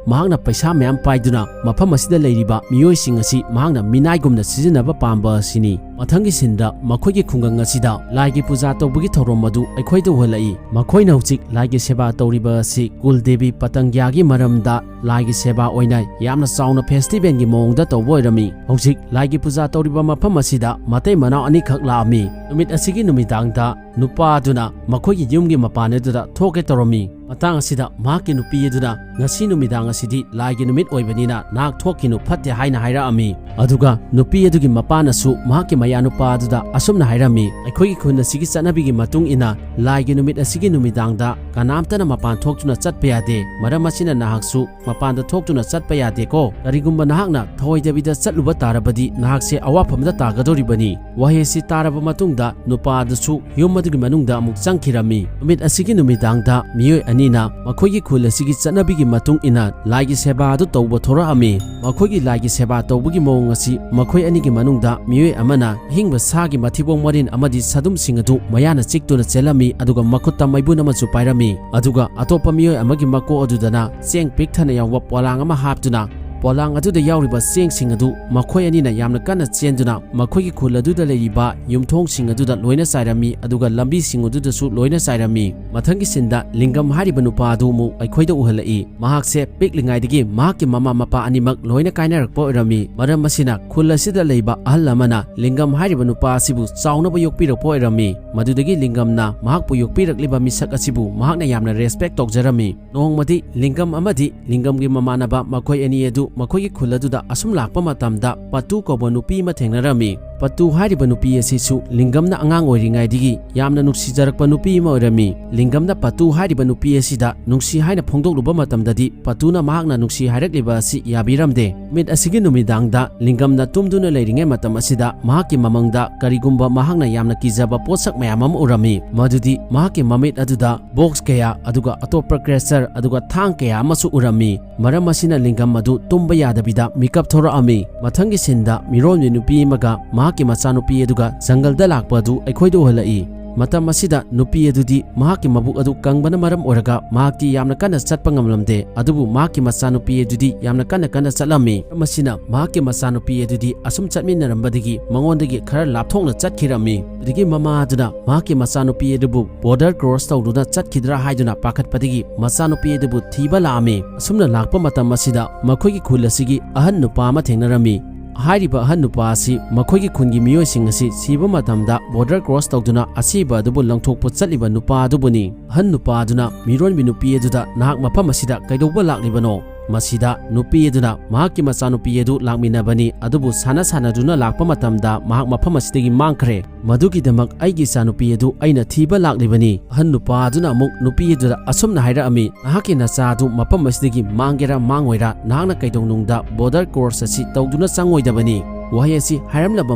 ꯃꯍꯥꯛꯅ ꯄꯩꯁꯥ ꯃꯌꯥꯝ ꯄꯥꯏꯗꯨꯅ ꯃꯐꯝ ꯑꯁꯤꯗ ꯂꯩꯔꯤꯕ ꯃꯤꯑꯣꯏꯁꯤꯡ ꯑꯁꯤ ꯃꯍꯥꯛꯅ ꯃꯤꯅꯥꯏꯒꯨꯝꯅ ꯁꯤꯖꯤꯟꯅꯕ ꯄꯥꯝꯕ ꯑꯁꯤꯅꯤ꯫ ꯃꯊꯪꯒꯤ ꯁꯤꯟꯗ ꯃꯈꯣꯏꯒꯤ ꯈꯨꯡꯒꯪ ꯑꯁꯤꯗ ꯂꯥꯏꯒꯤ ꯄꯨꯖꯥ ꯇꯧꯕꯒꯤ ꯊꯧꯔꯝ ꯑꯗꯨ ꯑꯩꯈꯣꯏꯗ ꯎꯍꯜꯂꯛꯏ꯫ ꯃꯈꯣꯏꯅ ꯍꯧꯖꯤꯛ ꯂꯥꯏꯒꯤ ꯁꯦꯕꯥ ꯇꯧꯔꯤꯕ ꯑꯁꯤ ꯀꯨꯜ ꯗꯦꯕꯤ ꯄꯇꯪꯒ꯭ꯌꯥꯒꯤ ꯃꯔꯝꯗ ꯂꯥꯏꯒꯤ ꯁꯦꯕꯥ ꯑꯣꯏꯅ ꯌꯥꯝꯅ ꯆꯥꯎꯅ ꯐꯦꯁꯇꯤꯚꯦꯜꯒꯤ ꯃꯑꯣꯡꯗ ꯇꯧꯕ ꯑꯣꯏꯔꯝꯃꯤ꯫ ꯍꯧꯖꯤꯛ ꯂꯥꯏꯒꯤ ꯄꯨꯖꯥ ꯇꯧꯔꯤꯕ ꯃꯐꯝ ꯑꯁꯤꯗ ꯃꯇꯩ ꯃꯅꯥꯎ ꯑꯅꯤꯈꯛ ꯂꯥꯛꯑꯝꯃꯤ꯫ ꯅꯨꯃꯤꯠ ꯑꯁꯤꯒꯤ ꯅꯨꯃꯤꯗꯥꯡꯗ ꯅꯨꯄꯥ ꯑꯗꯨꯅ ꯃꯈꯣꯏꯒꯤ ꯌꯨꯝꯒꯤ ꯃꯄꯥꯟ ꯑꯗꯨꯗ ꯊꯣꯛꯀꯦ ꯇꯧꯔꯝꯃꯤ꯫ ꯃꯇꯥꯡ ꯑꯁꯤꯗ ꯃꯍꯥꯛꯀꯤ ꯅꯨꯄꯤ ꯑꯗꯨꯅ, "ꯉꯁꯤ ꯅꯨꯃꯤꯗꯥꯡ ꯑꯁꯤꯗꯤ ꯂꯥꯏꯒꯤ ꯅꯨꯃꯤꯠ ꯑꯣꯏꯕꯅꯤꯅ ꯅꯍꯥꯛ ꯊꯣꯛꯈꯤꯅꯨ, ꯐꯠꯇꯦ" ꯍꯥꯏꯅ ꯍꯥꯏꯔꯛꯑꯝꯃꯤ꯫ ꯑꯗꯨꯒ ꯅꯨꯄꯤ ꯑꯗꯨꯒꯤ ꯃꯄꯥꯅꯁꯨ ꯃꯍꯥꯛꯀꯤ ꯃꯌꯥꯅꯨꯄꯥ ꯑꯗꯨꯗ ꯑꯁꯨꯝꯅ ꯍꯥꯏꯔꯝꯃꯤ, "ꯑꯩꯈꯣꯏꯒꯤ ꯈꯨꯟ ꯑꯁꯤꯒꯤ ꯆꯠꯅꯕꯤꯒꯤ ꯃꯇꯨꯡ ꯏꯟꯅ ꯂꯥꯏꯒꯤ ꯅꯨꯃꯤꯠ ꯑꯁꯤꯒꯤ ꯅꯨꯃꯤꯗꯥꯡꯗ ꯀꯅꯥꯝꯇꯅ ꯃꯄꯥꯟ ꯊꯣꯛꯇꯨꯅ ꯆꯠꯄ ꯌꯥꯗꯦ꯫ ꯃꯔꯝ ꯑꯁꯤꯅ ꯅꯍꯥꯛꯁꯨ ꯃꯄꯥꯟꯗ ꯊꯣꯛꯇꯨꯅ ꯆꯠꯄ ꯌꯥꯗꯦꯀꯣ꯫ ꯀꯔꯤꯒꯨꯝꯕ ꯅꯍꯥꯛꯅ ꯊꯧꯑꯣꯏꯗꯕꯤꯗ ꯆꯠꯂꯨꯕ ꯇꯥꯔꯕꯗꯤ ꯅꯍꯥꯛꯁꯦ ꯑꯋꯥꯐꯝꯗ ꯇꯥꯒꯗꯧꯔꯤꯕꯅꯤ꯫" ꯋꯥꯍꯩ ꯑꯁꯤ ꯇꯥꯔꯕ ꯃꯇꯨꯡꯗ ꯅꯨꯄꯥ ꯑꯗꯨꯁꯨ ꯌꯨꯝ ꯑꯗꯨꯒꯤ ꯃꯅꯨꯡꯗ ꯑꯃꯨꯛ ꯆꯪꯈꯤꯔꯝꯃꯤ꯫ ꯅꯨꯃꯤꯠ ꯑꯁꯤꯒꯤ ꯅꯨꯃꯤꯗꯥꯡꯗ ꯃꯤꯑꯣꯏ ꯑꯅꯤꯅ ꯃꯈꯣꯏꯒꯤ ꯈꯨꯜ ꯑꯁꯤꯒꯤ ꯆꯠꯅꯕꯤꯒꯤ ꯃꯇꯨꯡ ꯏꯟꯅ ꯂꯥꯏꯒꯤ ꯁꯦꯕꯥ ꯑꯗꯨ ꯇꯧꯕ ꯊꯣꯔꯛꯑꯝꯃꯤ꯫ ꯃꯈꯣꯏꯒꯤ ꯂꯥꯏꯒꯤ ꯁꯦꯕꯥ ꯇꯧꯕꯒꯤ ꯃꯑꯣꯡ ꯑꯁꯤ ꯃꯈꯣꯏ ꯑꯅꯤꯒꯤ ꯃꯅꯨꯡꯗ ꯃꯤꯑꯣꯏ ꯑꯃꯅ ꯑꯍꯤꯡꯕ ꯁꯥꯒꯤ ꯃꯊꯤꯕꯣꯡ ꯃꯔꯤꯟ ꯑꯃꯗꯤ ꯁꯥꯗꯨꯝꯁꯤꯡ ꯑꯗꯨ ꯃꯌꯥꯅ ꯆꯤꯛꯇꯨꯅ ꯆꯦꯜꯂꯝꯃꯤ, ꯑꯗꯨꯒ ꯃꯈꯨꯠꯇ ꯃꯩꯕꯨꯟ ꯑꯃꯁꯨ ꯄꯥꯏꯔꯝꯃꯤ꯫ ꯑꯗꯨꯒ ꯑꯇꯣꯞꯄ ꯃꯤꯑꯣꯏ ꯑꯃꯒꯤ ꯃꯀꯣꯛ ꯑꯗꯨꯗꯅ ꯆꯦꯡ ꯄꯤꯛ ꯊꯟꯅ ꯌꯥꯎꯕ ꯄꯣꯂꯥꯡ ꯑꯃ ꯍꯥꯞꯇꯨꯅ ꯄꯣꯂꯥꯡ ꯑꯗꯨꯗ ꯌꯥꯎꯔꯤꯕ ꯆꯦꯡꯁꯤꯡ ꯑꯗꯨ ꯃꯈꯣꯏ ꯑꯅꯤꯅ ꯌꯥꯝꯅ ꯀꯟꯅ ꯆꯦꯟꯗꯨꯅ ꯃꯈꯣꯏꯒꯤ ꯈꯨꯜ ꯑꯗꯨꯗ ꯂꯩꯔꯤꯕ ꯌꯨꯝꯊꯣꯡꯁꯤꯡ ꯑꯗꯨꯗ ꯂꯣꯏꯅ ꯆꯥꯏꯔꯝꯃꯤ, ꯑꯗꯨꯒ ꯂꯝꯕꯤꯁꯤꯡ ꯑꯗꯨꯗꯁꯨ ꯂꯣꯏꯅ ꯆꯥꯏꯔꯝꯃꯤ꯫ ꯃꯊꯪꯒꯤ ꯁꯤꯟꯗ ꯂꯤꯡꯒꯝ ꯍꯥꯏꯔꯤꯕ ꯅꯨꯄꯥ ꯑꯗꯨ ꯑꯃꯨꯛ ꯑꯩꯈꯣꯏꯗ ꯎꯍꯜꯂꯛꯏ꯫ ꯃꯍꯥꯛꯁꯦ ꯄꯤꯛꯂꯤꯉꯩꯗꯒꯤ ꯃꯍꯥꯛꯀꯤ ꯃꯃꯥ ꯃꯄꯥ ꯑꯅꯤꯃꯛ ꯂꯣꯏꯅ ꯀꯥꯏꯅꯔꯛꯄ ꯑꯣꯏꯔꯝꯃꯤ꯫ ꯃꯔꯝ ꯑꯁꯤꯅ ꯈꯨꯜ ꯑꯁꯤꯗ ꯂꯩꯕ ꯑꯍꯜ ꯑꯃꯅ ꯂꯤꯡꯒꯝ ꯍꯥꯏꯔꯤꯕ ꯅꯨꯄꯥ ꯑꯁꯤꯕꯨ ꯆꯥꯎꯅꯕ ꯌꯣꯛꯄꯤꯔꯛꯄ ꯑꯣꯏꯔꯝꯃꯤ꯫ ꯃꯗꯨꯗꯒꯤ ꯂꯤꯡꯒꯝꯅ ꯃꯍꯥꯛꯄꯨ ꯌꯣꯛꯄꯤꯔꯛꯂꯤꯕ ꯃꯤꯁꯛ ꯑꯁꯤꯕꯨ ꯃꯍꯥꯛꯅ ꯌꯥꯝꯅ ꯔꯦꯁꯄꯦꯛ ꯇꯧꯖꯔꯝꯃꯤ꯫ ꯅꯣꯡꯃꯗꯤ ꯂꯤꯡꯒꯝ ꯑꯃꯗꯤ ꯂꯤꯡꯒꯝꯒꯤ ꯃꯃꯥꯟꯅꯕ ꯃꯈꯣꯏ ꯑꯅꯤ ꯑꯗꯨ ꯃꯈꯣꯏꯒꯤ ꯈꯨꯜ ꯑꯗꯨꯗ ꯑꯁꯨꯝ ꯂꯥꯛꯄ ꯃꯇꯝꯗ ꯄꯠꯇꯨ ꯀꯧꯕ ꯅꯨꯄꯤ ꯑꯃ ꯊꯦꯡꯅꯔꯝꯃꯤ꯫ ꯄꯠꯇꯨ ꯍꯥꯏꯔꯤꯕ ꯅꯨꯄꯤ ꯑꯁꯤꯁꯨ ꯂꯤꯡꯒꯝꯅ ꯑꯉꯥꯡ ꯑꯣꯏꯔꯤꯉꯩꯗꯒꯤ ꯌꯥꯝꯅ ꯅꯨꯡꯁꯤꯖꯔꯛꯄ ꯅꯨꯄꯤ ꯑꯃ ꯑꯣꯏꯔꯝꯃꯤ꯫ ꯂꯤꯡꯒꯝꯅ ꯄꯠꯇꯨ ꯍꯥꯏꯔꯤꯕ ꯅꯨꯄꯤ ꯑꯁꯤꯗ ꯅꯨꯡꯁꯤ ꯍꯥꯏꯅ ꯐꯣꯡꯗꯣꯛꯂꯨꯕ ꯃꯇꯝꯗꯗꯤ ꯄꯠꯇꯨꯅ ꯃꯍꯥꯛꯅ ꯅꯨꯡꯁꯤ ꯍꯥꯏꯔꯛꯂꯤꯕ ꯑꯁꯤ ꯌꯥꯕꯤꯔꯝꯗꯦ꯫ ꯅꯨꯃꯤꯠ ꯑꯁꯤꯒꯤ ꯅꯨꯃꯤꯗꯥꯡꯗ ꯂꯤꯡꯒꯝꯅ ꯇꯨꯝꯗꯨꯅ ꯂꯩꯔꯤꯉꯩ ꯃꯇꯝ ꯑꯁꯤꯗ ꯃꯍꯥꯛꯀꯤ ꯃꯃꯪꯗ ꯀꯔꯤꯒꯨꯝꯕ ꯃꯍꯥꯛꯅ ꯌꯥꯝꯅ ꯀꯤꯖꯕ ꯄꯣꯠꯁꯛ ꯃꯌꯥꯝ ꯑꯃ ꯎꯔꯝꯃꯤ꯫ ꯃꯗꯨꯗꯤ ꯃꯍꯥꯛꯀꯤ ꯃꯃꯤꯠ ꯑꯗꯨꯗ ꯕꯣꯛꯁ ꯀꯌꯥ, ꯑꯗꯨꯒ ꯑꯇꯣꯞꯄ ꯀ꯭ꯔꯦꯆꯔ, ꯑꯗꯨꯒ ꯊꯥꯡ ꯀꯌꯥ ꯑꯃꯁꯨ ꯎꯔꯝꯃꯤ꯫ ꯃꯔꯝ ꯑꯁꯤꯅ ꯂꯤꯡꯒꯝ ꯑꯗꯨ ꯇꯨꯝꯕ ꯌꯥꯗꯕꯤꯗ ꯃꯤꯀꯞ ꯊꯣꯔꯛꯑꯝꯃꯤ꯫ ꯃꯊꯪꯒꯤ ꯁꯤꯟꯗ ꯃꯤꯔꯣꯟꯕꯤ ꯅꯨꯄꯤ ꯑꯃꯒ ꯃꯍꯥꯛꯀꯤ ꯃꯆꯥꯅꯨꯄꯤ ꯑꯗꯨꯒ ꯖꯪꯒꯜꯗ ꯂꯥꯛꯄ ꯑꯗꯨ ꯑꯩꯈꯣꯏꯗ ꯎꯍꯜꯂꯛꯏ꯫ ꯃꯇꯝ ꯑꯁꯤꯗ ꯅꯨꯄꯤ ꯑꯗꯨꯗꯤ ꯃꯍꯥꯛꯀꯤ ꯃꯕꯨꯛ ꯑꯗꯨ ꯀꯪꯕꯅ ꯃꯔꯝ ꯑꯣꯏꯔꯒ ꯃꯍꯥꯛꯇꯤ ꯌꯥꯝꯅ ꯀꯟꯅ ꯆꯠꯄ ꯉꯝꯂꯝꯗꯦ, ꯑꯗꯨꯕꯨ ꯃꯍꯥꯛꯀꯤ ꯃꯆꯥꯅꯨꯄꯤ ꯑꯗꯨꯗꯤ ꯌꯥꯝꯅ ꯀꯟꯅ ꯀꯟꯅ ꯆꯠꯂꯝꯃꯤ꯫ ꯃꯔꯝ ꯑꯁꯤꯅ ꯃꯍꯥꯛꯀꯤ ꯃꯆꯥꯅꯨꯄꯤ ꯑꯗꯨꯗꯤ ꯑꯁꯨꯝ ꯆꯠꯃꯤꯟꯅꯔꯝꯕꯗꯒꯤ ꯃꯉꯣꯟꯗꯒꯤ ꯈꯔ ꯂꯥꯞꯊꯣꯛꯅ ꯆꯠꯈꯤꯔꯝꯃꯤ꯫ ꯑꯗꯨꯗꯒꯤ ꯃꯃꯥ ꯑꯗꯨꯅ ꯃꯍꯥꯛꯀꯤ ꯃꯆꯥꯅꯨꯄꯤ ꯑꯗꯨꯕꯨ ꯕꯣꯔꯗꯔ ꯀ꯭ꯔꯣꯁ ꯇꯧꯗꯨꯅ ꯆꯠꯈꯤꯗ꯭ꯔꯥ ꯍꯥꯏꯗꯨꯅ ꯄꯥꯈꯠꯄꯗꯒꯤ ꯃꯆꯥꯅꯨꯄꯤ ꯑꯗꯨꯕꯨ ꯊꯤꯕ ꯂꯥꯛꯑꯝꯃꯤ꯫ ꯑꯁꯨꯝꯅ ꯂꯥꯛꯄ ꯃꯇꯝ ꯑꯁꯤꯗ ꯃꯈꯣꯏꯒꯤ ꯈꯨꯜ ꯑꯁꯤꯒꯤ ꯑꯍꯟ ꯅꯨꯄꯥ ꯑꯃ ꯊꯦꯡꯅꯔꯝꯃꯤ꯫ ꯍꯥꯏꯔꯤꯕ ꯑꯍꯟ ꯅꯨꯄꯥ ꯑꯁꯤ ꯃꯈꯣꯏꯒꯤ ꯈꯨꯟꯒꯤ ꯃꯤꯑꯣꯏꯁꯤꯡ ꯑꯁꯤ ꯁꯤꯕ ꯃꯇꯝꯗ ꯕꯣꯔꯗꯔ ꯀ꯭ꯔꯣꯁ ꯇꯧꯗꯨꯅ ꯑꯁꯤꯕ ꯑꯗꯨꯕꯨ ꯂꯪꯊꯣꯛꯄ ꯆꯠꯂꯤꯕ ꯅꯨꯄꯥ ꯑꯗꯨꯕꯨꯅꯤ꯫ ꯑꯍꯟ ꯅꯨꯄꯥ ꯑꯗꯨꯅ ꯃꯤꯔꯣꯟꯕꯤ ꯅꯨꯄꯤ ꯑꯗꯨꯗ, "ꯅꯍꯥꯛ ꯃꯐꯝ ꯑꯁꯤꯗ ꯀꯩꯗꯧꯕ ꯂꯥꯛꯂꯤꯕꯅꯣ?" ꯃꯁꯤꯗ ꯅꯨꯄꯤ ꯑꯗꯨꯅ ꯃꯍꯥꯛꯀꯤ ꯃꯆꯥꯅꯨꯄꯤ ꯑꯗꯨ ꯂꯥꯛꯃꯤꯟꯅꯕꯅꯤ, ꯑꯗꯨꯕꯨ ꯁꯥꯟꯅ ꯁꯥꯟꯅꯗꯨꯅ ꯂꯥꯛꯄ ꯃꯇꯝꯗ ꯃꯍꯥꯛ ꯃꯐꯝ ꯑꯁꯤꯗꯒꯤ ꯃꯥꯡꯈ꯭ꯔꯦ꯫ "ꯃꯗꯨꯒꯤꯗꯃꯛ ꯑꯩꯒꯤ ꯏꯆꯥꯅꯨꯄꯤ ꯑꯗꯨ ꯑꯩꯅ ꯊꯤꯕ ꯂꯥꯛꯂꯤꯕꯅꯤ꯫" ꯑꯍꯟ ꯅꯨꯄꯥ ꯑꯗꯨꯅ ꯑꯃꯨꯛ ꯅꯨꯄꯤ ꯑꯗꯨꯗ ꯑꯁꯨꯝꯅ ꯍꯥꯏꯔꯛꯑꯝꯃꯤ, "ꯅꯍꯥꯛꯀꯤ ꯅꯆꯥ ꯑꯗꯨ ꯃꯐꯝ ꯑꯁꯤꯗꯒꯤ ꯃꯥꯡꯒꯦꯔꯥ ꯃꯥꯡꯉꯣꯏꯔꯥ, ꯅꯍꯥꯛꯅ ꯀꯩꯗꯧꯅꯨꯡꯗ ꯕꯣꯔꯗꯔ ꯀ꯭ꯔꯣꯁ ꯑꯁꯤ ꯇꯧꯗꯨꯅ ꯆꯪꯉꯣꯏꯗꯕꯅꯤ꯫" ꯋꯥꯍꯩ ꯑꯁꯤ ꯍꯥꯏꯔꯝꯂꯕ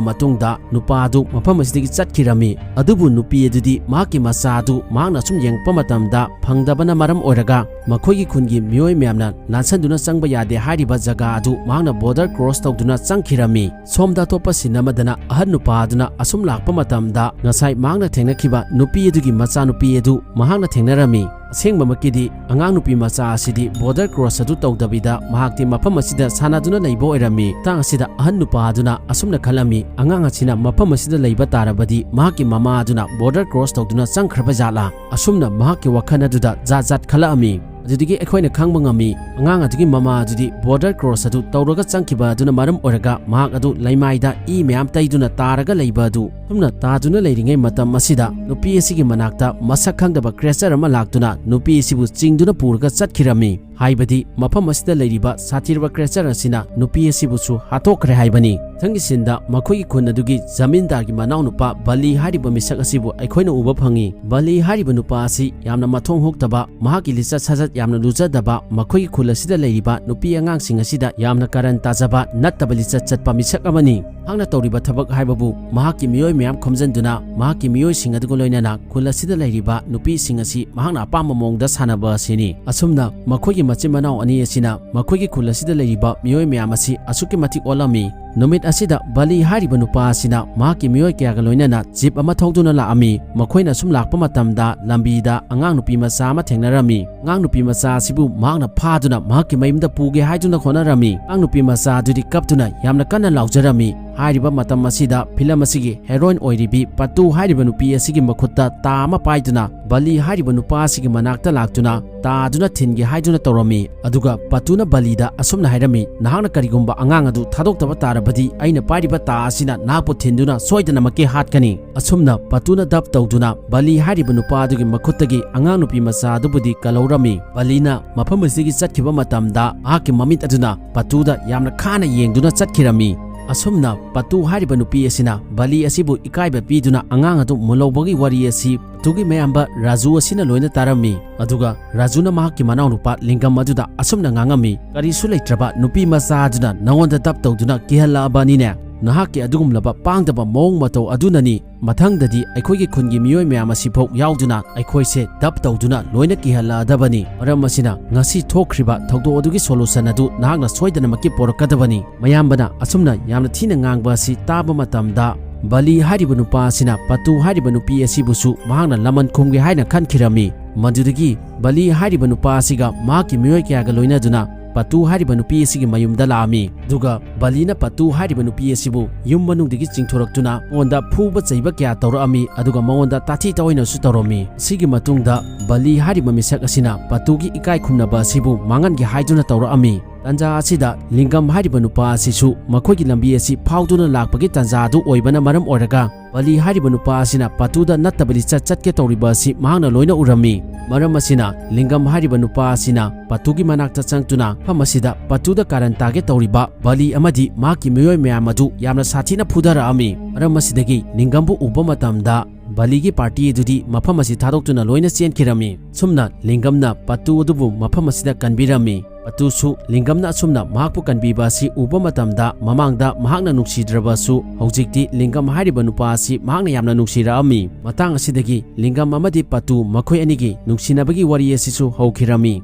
ꯃꯇꯨꯡꯗ ꯅꯨꯄꯥ ꯑꯗꯨ ꯃꯐꯝ ꯑꯁꯤꯗꯒꯤ ꯆꯠꯈꯤꯔꯝꯃꯤ꯫ ꯑꯗꯨꯕꯨ ꯅꯨꯄꯤ ꯑꯗꯨꯗꯤ ꯃꯍꯥꯛꯀꯤ ꯃꯆꯥ ꯑꯗꯨ ꯃꯍꯥꯛꯅ ꯁꯨꯝ ꯌꯦꯡꯉꯛꯄ ꯃꯇꯝꯗ ꯐꯪꯗꯕꯅ ꯃꯔꯝ ꯑꯣꯏꯔꯒ ꯃꯈꯣꯏꯒꯤ ꯈꯨꯟꯒꯤ ꯃꯤꯑꯣꯏ ꯃꯌꯥꯝꯅ ꯂꯥꯟꯁꯟꯗꯨꯅ ꯆꯪꯕ ꯌꯥꯗꯦ ꯍꯥꯏꯔꯤꯕ ꯖꯒꯥ ꯑꯗꯨ ꯃꯍꯥꯛꯅ ꯕꯣꯔꯗꯔ ꯀ꯭ꯔꯣꯁ ꯇꯧꯗꯨꯅ ꯆꯪꯈꯤꯔꯝꯃꯤ꯫ ꯁꯣꯝꯗ ꯑꯇꯣꯞꯄ ꯁꯤꯟ ꯑꯃꯗꯅ ꯑꯍꯟ ꯅꯨꯄꯥ ꯑꯗꯨꯅ ꯑꯁꯨꯝ ꯂꯥꯛꯄ ꯃꯇꯝꯗ ꯉꯁꯥꯏ ꯃꯍꯥꯛꯅ ꯊꯦꯡꯅꯈꯤꯕ ꯅꯨꯄꯤ ꯑꯗꯨꯒꯤ ꯃꯆꯥꯅꯨꯄꯤ ꯑꯗꯨ ꯃꯍꯥꯛꯅ ꯊꯦꯡꯅꯔꯝꯃꯤ꯫ ꯑꯁꯦꯡꯕꯃꯛꯀꯤꯗꯤ ꯑꯉꯥꯡ ꯅꯨꯄꯤ ꯃꯆꯥ ꯑꯁꯤꯗꯤ border cross ꯑꯗꯨ ꯇꯧꯗꯕꯤꯗ ꯃꯍꯥꯛꯇꯤ ꯃꯐꯝ ꯑꯁꯤꯗ ꯁꯥꯟꯅꯗꯨꯅ ꯂꯩꯕ ꯑꯣꯏꯔꯝꯃꯤ꯫ ꯃꯇꯥꯡ ꯑꯁꯤꯗ ꯑꯍꯟ ꯅꯨꯄꯥ ꯑꯗꯨꯅ ꯑꯁꯨꯝꯅ ꯈꯜꯂꯝꯃꯤ, "ꯑꯉꯥꯡ ꯑꯁꯤꯅ ꯃꯐꯝ ꯑꯁꯤꯗ ꯂꯩꯕ ꯇꯥꯔꯕꯗꯤ ꯃꯍꯥꯛꯀꯤ ꯃꯃꯥ ꯑꯗꯨꯅ border cross ꯇꯧꯗꯨꯅ ꯆꯪꯈ꯭ꯔꯕ ꯖꯥꯠꯂꯥ?" ꯑꯁꯨꯝꯅ ꯃꯍꯥꯛꯀꯤ ꯋꯥꯈꯜ ꯑꯗꯨꯗ ꯖꯥꯠ ꯖꯥꯠ ꯈꯜꯂꯛꯑꯝꯃꯤ꯫ ꯑꯗꯨꯗꯒꯤ ꯑꯩꯈꯣꯏꯅ ꯈꯪꯕ ꯉꯝꯃꯤ, ꯑꯉꯥꯡ ꯑꯗꯨꯒꯤ ꯃꯃꯥ ꯑꯗꯨꯗꯤ border cross ꯑꯗꯨ ꯇꯧꯔꯒ ꯆꯪꯈꯤꯕ ꯑꯗꯨꯅ ꯃꯔꯝ ꯑꯣꯏꯔꯒ ꯃꯍꯥꯛ ꯑꯗꯨ ꯂꯩꯃꯥꯏꯗ ꯏ ꯃꯌꯥꯝ ꯇꯩꯗꯨꯅ ꯇꯥꯔꯒ ꯂꯩꯕ ꯑꯗꯨ꯫ ꯑꯁꯨꯝꯅ ꯇꯥꯗꯨꯅ ꯂꯩꯔꯤꯉꯩ ꯃꯇꯝ ꯑꯁꯤꯗ ꯅꯨꯄꯤ ꯑꯁꯤꯒꯤ ꯃꯅꯥꯛꯇ ꯃꯁꯛ ꯈꯪꯗꯕ creature ꯑꯃ ꯂꯥꯛꯇꯨꯅ ꯅꯨꯄꯤ ꯑꯁꯤꯕꯨ ꯆꯤꯡꯗꯨꯅ ꯄꯨꯔꯒ ꯆꯠꯈꯤꯔꯝꯃꯤ꯫ ꯍꯥꯏꯕꯗꯤ ꯃꯐꯝ ꯑꯁꯤꯗ ꯂꯩꯔꯤꯕ ꯁꯥꯊꯤꯔꯕ creature ꯑꯁꯤꯅ ꯅꯨꯄꯤ ꯑꯁꯤꯕꯨꯁꯨ ꯍꯥꯠꯇꯣꯛꯈ꯭ꯔꯦ ꯍꯥꯏꯕꯅꯤ꯫ ꯃꯊꯪꯒꯤ ꯁꯤꯟꯗ ꯃꯈꯣꯏꯒꯤ ꯈꯨꯟ ꯑꯗꯨꯒꯤ ꯖꯃꯤꯟꯗꯥꯔꯒꯤ ꯃꯅꯥꯎꯅꯨꯄꯥ ꯕꯂꯤ ꯍꯥꯏꯔꯤꯕ ꯃꯤꯁꯛ ꯑꯁꯤꯕꯨ ꯑꯩꯈꯣꯏꯅ ꯎꯕ ꯐꯪꯉꯤ꯫ ꯕꯂꯤ ꯍꯥꯏꯔꯤꯕ ꯅꯨꯄꯥ ꯑꯁꯤ ꯌꯥꯝꯅ ꯃꯊꯣꯡ ꯍꯣꯛꯇꯕ, ꯃꯍꯥꯛꯀꯤ ꯂꯤꯆꯠ ꯁꯥꯖꯠ ꯌꯥꯝꯅ ꯂꯨꯖꯗꯕ, ꯃꯈꯣꯏꯒꯤ ꯈꯨꯜ ꯑꯁꯤꯗ ꯂꯩꯔꯤꯕ ꯅꯨꯄꯤ ꯑꯉꯥꯡꯁꯤꯡ ꯑꯁꯤꯗ ꯌꯥꯝꯅ ꯀꯔꯟ ꯇꯥꯖꯕ, ꯅꯠꯇꯕ ꯂꯤꯆꯠ ꯆꯠꯄ ꯃꯤꯁꯛ ꯑꯃꯅꯤ꯫ ꯃꯍꯥꯛꯅ ꯇꯧꯔꯤꯕ ꯊꯕꯛ ꯍꯥꯏꯕꯕꯨ ꯃꯍꯥꯛꯀꯤ ꯃꯤꯑꯣꯏ ꯃꯌꯥꯝ ꯈꯣꯝꯖꯤꯟꯗꯨꯅ ꯃꯍꯥꯛꯀꯤ ꯃꯤꯑꯣꯏꯁꯤꯡ ꯑꯗꯨꯒ ꯂꯣꯏꯅꯅ ꯈꯨꯜ ꯑꯁꯤꯗ ꯂꯩꯔꯤꯕ ꯅꯨꯄꯤꯁꯤꯡ ꯑꯁꯤ ꯃꯍꯥꯛꯅ ꯑꯄꯥꯝꯕ ꯃꯑꯣꯡꯗ ꯁꯥꯟꯅꯕ ꯑꯁꯤꯅꯤ꯫ ꯑꯁꯨꯝꯅ ꯃꯈꯣꯏꯒꯤ ꯃꯆꯤꯟ ꯃꯅꯥꯎ ꯑꯅꯤ ꯑꯁꯤꯅ ꯃꯈꯣꯏꯒꯤ ꯈꯨꯜ ꯑꯁꯤꯗ ꯂꯩꯔꯤꯕ ꯃꯤꯑꯣꯏ ꯃꯌꯥꯝ ꯑꯁꯤ ꯑꯁꯨꯛꯀꯤ ꯃꯇꯤꯛ ꯑꯣꯠꯂꯝꯃꯤ꯫ ꯅꯨꯃꯤꯠ ꯑꯁꯤꯗ ꯕꯂꯤ ꯍꯥꯏꯔꯤꯕ ꯅꯨꯄꯥ ꯑꯁꯤꯅ ꯃꯍꯥꯛꯀꯤ ꯃꯤꯑꯣꯏ ꯀꯌꯥꯒ ꯂꯣꯏꯅꯅ ꯖꯤꯞ ꯑꯃ ꯊꯧꯗꯨꯅ ꯂꯥꯛꯑꯝꯃꯤ꯫ ꯃꯈꯣꯏꯅ ꯑꯁꯨꯝ ꯂꯥꯛꯄ ꯃꯇꯝꯗ ꯂꯝꯕꯤꯗ ꯑꯉꯥꯡ ꯅꯨꯄꯤ ꯃꯆꯥ ꯑꯃ ꯊꯦꯡꯅꯔꯝꯃꯤ꯫ ꯑꯉꯥꯡ ꯅꯨꯄꯤ ꯃꯆꯥ ꯑꯁꯤꯕꯨ ꯃꯍꯥꯛꯅ ꯐꯥꯗꯨꯅ ꯃꯍꯥꯛꯀꯤ ꯃꯌꯨꯝꯗ ꯄꯨꯒꯦ ꯍꯥꯏꯗꯨꯅ ꯍꯣꯠꯅꯔꯝꯃꯤ꯫ ꯑꯉꯥꯡ ꯅꯨꯄꯤ ꯃꯆꯥ ꯑꯗꯨꯗꯤ ꯀꯞꯇꯨꯅ ꯌꯥꯝꯅ ꯀꯟꯅ ꯂꯥꯎꯖꯔꯝꯃꯤ꯫ ꯍꯥꯏꯔꯤꯕ ꯃꯇꯝ ꯑꯁꯤꯗ ꯐꯤꯂꯝ ꯑꯁꯤꯒꯤ heroine ꯑꯣꯏꯔꯤꯕꯤ ꯄꯇꯨ ꯍꯥꯏꯔꯤꯕ ꯅꯨꯄꯤ ꯑꯁꯤꯒꯤ ꯃꯈꯨꯠꯇ ꯇꯥ ꯑꯃ ꯄꯥꯏꯗꯨꯅ ꯕꯂꯤ ꯍꯥꯏꯔꯤꯕ ꯅꯨꯄꯥ ꯑꯁꯤꯒꯤ ꯃꯅꯥꯛꯇ ꯂꯥꯛꯇꯨꯅ ꯇꯥꯗꯨꯅ ꯊꯤꯟꯒꯦ ꯍꯥꯏꯗꯨꯅ ꯇꯧꯔꯝꯃꯤ꯫ ꯑꯗꯨꯒ ꯄꯇꯨꯅ ꯕꯂꯤꯗ ꯑꯁꯨꯝꯅ ꯍꯥꯏꯔꯝꯃꯤ, "ꯅꯍꯥꯛꯅ ꯀꯔꯤꯒꯨꯝꯕ ꯑꯉꯥꯡ ꯑꯗꯨ ꯊꯥꯗꯣꯛꯇꯕ ꯇꯥꯔꯕꯗꯤ ꯑꯩꯅ ꯄꯥꯏꯔꯤꯕ ꯇꯥ ꯑꯁꯤꯅ ꯅꯍꯥꯛꯄꯨ ꯊꯤꯟꯗꯨꯅ ꯁꯣꯏꯗꯅꯃꯛꯀꯤ ꯍꯥꯠꯀꯅꯤ"꯫ ꯑꯁꯨꯝꯅ ꯄꯇꯨꯅ ꯗꯞ ꯇꯧꯗꯨꯅ ꯕꯂꯤ ꯍꯥꯏꯔꯤꯕ ꯅꯨꯄꯥ ꯑꯗꯨꯒꯤ ꯃꯈꯨꯠꯇꯒꯤ ꯑꯉꯥꯡ ꯅꯨꯄꯤ ꯃꯆꯥ ꯑꯗꯨꯕꯨꯗꯤ ꯀꯜꯍꯧꯔꯝꯃꯤ꯫ ꯕꯂꯤꯅ ꯃꯐꯝ ꯑꯁꯤꯗꯒꯤ ꯆꯠꯈꯤꯕ ꯃꯇꯝꯗ ꯃꯍꯥꯛꯀꯤ ꯃꯃꯤꯠ ꯑꯗꯨꯅ ꯄꯇꯨꯗ ꯌꯥꯝꯅ ꯈꯥꯅ ꯌꯦꯡꯗꯨꯅ ꯆꯠꯈꯤꯔꯝꯃꯤ꯫ ꯑꯁꯨꯝꯅ ꯄꯇꯨ ꯍꯥꯏꯔꯤꯕ ꯅꯨꯄꯤ ꯑꯁꯤꯅ ꯕꯂꯤ ꯑꯁꯤꯕꯨ ꯏꯀꯥꯏꯕ ꯄꯤꯗꯨꯅ ꯑꯉꯥꯡ ꯑꯗꯨ ꯃꯨꯜꯍꯧꯕꯒꯤ ꯋꯥꯔꯤ ꯑꯁꯤ ꯄꯇꯨꯒꯤ ꯃꯌꯥꯝꯕ ꯔꯥꯖꯨ ꯑꯁꯤꯅ ꯂꯣꯏꯅ ꯇꯥꯔꯝꯃꯤ꯫ ꯑꯗꯨꯒ ꯔꯥꯖꯨꯅ ꯃꯍꯥꯛꯀꯤ ꯃꯅꯥꯎꯅꯨꯄꯥ ꯂꯤꯡꯒꯝ ꯑꯗꯨꯗ ꯑꯁꯨꯝꯅ ꯉꯥꯡꯉꯝꯃꯤ, "ꯀꯔꯤꯁꯨ ꯂꯩꯇ꯭ꯔꯕ ꯅꯨꯄꯤ ꯃꯆꯥ ꯑꯗꯨꯅ ꯅꯉꯣꯟꯗ ꯗꯞ ꯇꯧꯗꯨꯅ ꯀꯤꯍꯜꯂꯛꯑꯕꯅꯤꯅꯦ꯫ ꯅꯍꯥꯛꯀꯤ ꯑꯗꯨꯒꯨꯝꯂꯕ ꯄꯥꯡꯗꯕ ꯃꯑꯣꯡ ꯃꯇꯧ ꯑꯗꯨꯅꯅꯤ ꯃꯊꯪꯗꯗꯤ ꯑꯩꯈꯣꯏꯒꯤ ꯈꯨꯟꯒꯤ ꯃꯤꯑꯣꯏ ꯃꯌꯥꯝ ꯑꯁꯤꯐꯥꯎ ꯌꯥꯎꯗꯨꯅ ꯑꯩꯈꯣꯏꯁꯦ ꯗꯞ ꯇꯧꯗꯨꯅ ꯂꯣꯏꯅ ꯀꯤꯍꯜꯂꯛꯑꯗꯕꯅꯤ꯫ ꯃꯔꯝ ꯑꯁꯤꯅ ꯉꯁꯤ ꯊꯣꯛꯈ꯭ꯔꯤꯕ ꯊꯧꯗꯣꯛ ꯑꯗꯨꯒꯤ solution ꯑꯗꯨ ꯅꯍꯥꯛꯅ ꯁꯣꯏꯗꯅꯃꯛꯀꯤ ꯄꯣꯔꯛꯀꯗꯕꯅꯤ"꯫ ꯃꯌꯥꯝꯕꯅ ꯑꯁꯨꯝꯅ ꯌꯥꯝꯅ ꯊꯤꯅ ꯉꯥꯡꯕ ꯑꯁꯤ ꯇꯥꯕ ꯃꯇꯝꯗ ꯕꯂꯤ ꯍꯥꯏꯔꯤꯕ ꯅꯨꯄꯥ ꯑꯁꯤꯅ ꯄꯇꯨ ꯍꯥꯏꯔꯤꯕ ꯅꯨꯄꯤ ꯑꯁꯤꯕꯨꯁꯨ ꯃꯍꯥꯛꯅ ꯂꯃꯟ ꯈꯨꯝꯒꯦ ꯍꯥꯏꯅ ꯈꯟꯈꯤꯔꯝꯃꯤ꯫ ꯃꯗꯨꯗꯒꯤ ꯕꯂꯤ ꯍꯥꯏꯔꯤꯕ ꯅꯨꯄꯥ ꯑꯁꯤꯒ ꯃꯍꯥꯛꯀꯤ ꯃꯤꯑꯣꯏ ꯀꯌꯥꯒ ꯂꯣꯏꯅꯗꯨꯅ ꯄꯇꯨ ꯍꯥꯏꯔꯤꯕ ꯅꯨꯄꯤ ꯑꯁꯤꯒꯤ ꯃꯌꯨꯝꯗ ꯂꯥꯛꯑꯝꯃꯤ꯫ ꯑꯗꯨꯒ ꯕꯂꯤꯅ ꯄꯇꯨ ꯍꯥꯏꯔꯤꯕ ꯅꯨꯄꯤ ꯑꯁꯤꯕꯨ ꯌꯨꯝ ꯃꯅꯨꯡꯗꯒꯤ ꯆꯤꯡꯊꯣꯔꯛꯇꯨꯅ ꯃꯉꯣꯟꯗ ꯐꯨꯕ ꯆꯩꯕ ꯀꯌꯥ ꯇꯧꯔꯛꯑꯝꯃꯤ, ꯑꯗꯨꯒ ꯃꯉꯣꯟꯗ ꯇꯥꯊꯤ ꯇꯥꯑꯣꯏꯅꯁꯨ ꯇꯧꯔꯝꯃꯤ꯫ ꯁꯤꯒꯤ ꯃꯇꯨꯡꯗ ꯕꯂꯤ ꯍꯥꯏꯔꯤꯕ ꯃꯤꯁꯛ ꯑꯁꯤꯅ ꯄꯇꯨꯒꯤ ꯏꯀꯥꯏ ꯈꯨꯝꯅꯕ ꯑꯁꯤꯕꯨ ꯃꯥꯡꯍꯟꯒꯦ ꯍꯥꯏꯗꯨꯅ ꯇꯧꯔꯛꯑꯝꯃꯤ꯫ ꯇꯟꯖꯥ ꯑꯁꯤꯗ ꯂꯤꯡꯒꯝ ꯍꯥꯏꯔꯤꯕ ꯅꯨꯄꯥ ꯑꯁꯤꯁꯨ ꯃꯈꯣꯏꯒꯤ ꯂꯝꯕꯤ ꯑꯁꯤ ꯐꯥꯎꯗꯨꯅ ꯂꯥꯛꯄꯒꯤ ꯇꯟꯖꯥ ꯑꯗꯨ ꯑꯣꯏꯕꯅ ꯃꯔꯝ ꯑꯣꯏꯔꯒ ꯕꯂꯤ ꯍꯥꯏꯔꯤꯕ ꯅꯨꯄꯥ ꯑꯁꯤꯅ ꯄꯇꯨꯗ ꯅꯠꯇꯕ ꯂꯤꯆꯠ ꯆꯠꯀꯦ ꯇꯧꯔꯤꯕ ꯑꯁꯤ ꯃꯍꯥꯛꯅ ꯂꯣꯏꯅ ꯎꯔꯝꯃꯤ꯫ ꯃꯔꯝ ꯑꯁꯤꯅ ꯂꯤꯡꯒꯝ ꯍꯥꯏꯔꯤꯕ ꯅꯨꯄꯥ ꯑꯁꯤꯅ ꯄꯇꯨꯒꯤ ꯃꯅꯥꯛꯇ ꯆꯪꯗꯨꯅ ꯃꯐꯝ ꯑꯁꯤꯗ ꯄꯇꯨꯗ ꯀꯥꯔꯟ ꯇꯥꯒꯦ ꯇꯧꯔꯤꯕ ꯕꯂꯤ ꯑꯃꯗꯤ ꯃꯍꯥꯛꯀꯤ ꯃꯤꯑꯣꯏ ꯃꯌꯥꯝ ꯑꯗꯨ ꯌꯥꯝꯅ ꯁꯥꯊꯤꯅ ꯐꯨꯊꯔꯛꯑꯝꯃꯤ꯫ ꯃꯔꯝ ꯑꯁꯤꯗꯒꯤ ꯂꯤꯡꯒꯝꯕꯨ ꯎꯕ ꯃꯇꯝꯗ ꯕꯂꯤꯒꯤ ꯄꯥꯔꯇꯤ ꯑꯗꯨꯗꯤ ꯃꯐꯝ ꯑꯁꯤ ꯊꯥꯗꯣꯛꯇꯨꯅ ꯂꯣꯏꯅ ꯆꯦꯟꯈꯤꯔꯝꯃꯤ꯫ ꯁꯨꯝꯅ ꯂꯤꯡꯒꯝꯅ ꯄꯇꯨ ꯑꯗꯨꯕꯨ ꯃꯐꯝ ꯑꯁꯤꯗ ꯀꯟꯕꯤꯔꯝꯃꯤ꯫ ꯄꯇꯨꯁꯨ ꯂꯤꯡꯒꯝꯅ ꯑꯁꯨꯝꯅ ꯃꯍꯥꯛꯄꯨ ꯀꯟꯕꯤꯕ ꯑꯁꯤ ꯎꯕ ꯃꯇꯝꯗ ꯃꯃꯥꯡꯗ ꯃꯍꯥꯛꯅ ꯅꯨꯡꯁꯤꯗ꯭ꯔꯕꯁꯨ ꯍꯧꯖꯤꯛꯇꯤ ꯂꯤꯡꯒꯝ ꯍꯥꯏꯔꯤꯕ ꯅꯨꯄꯥ ꯑꯁꯤ ꯃꯍꯥꯛꯅ ꯌꯥꯝꯅ ꯅꯨꯡꯁꯤꯔꯛꯑꯝꯃꯤ꯫ ꯃꯇꯥꯡ ꯑꯁꯤꯗꯒꯤ ꯂꯤꯡꯒꯝ ꯑꯃꯗꯤ ꯄꯇꯨ ꯃꯈꯣꯏ ꯑꯅꯤꯒꯤ ꯅꯨꯡꯁꯤꯅꯕꯒꯤ ꯋꯥꯔꯤ ꯑꯁꯤꯁꯨ ꯍꯧꯈꯤꯔꯝꯃꯤ꯫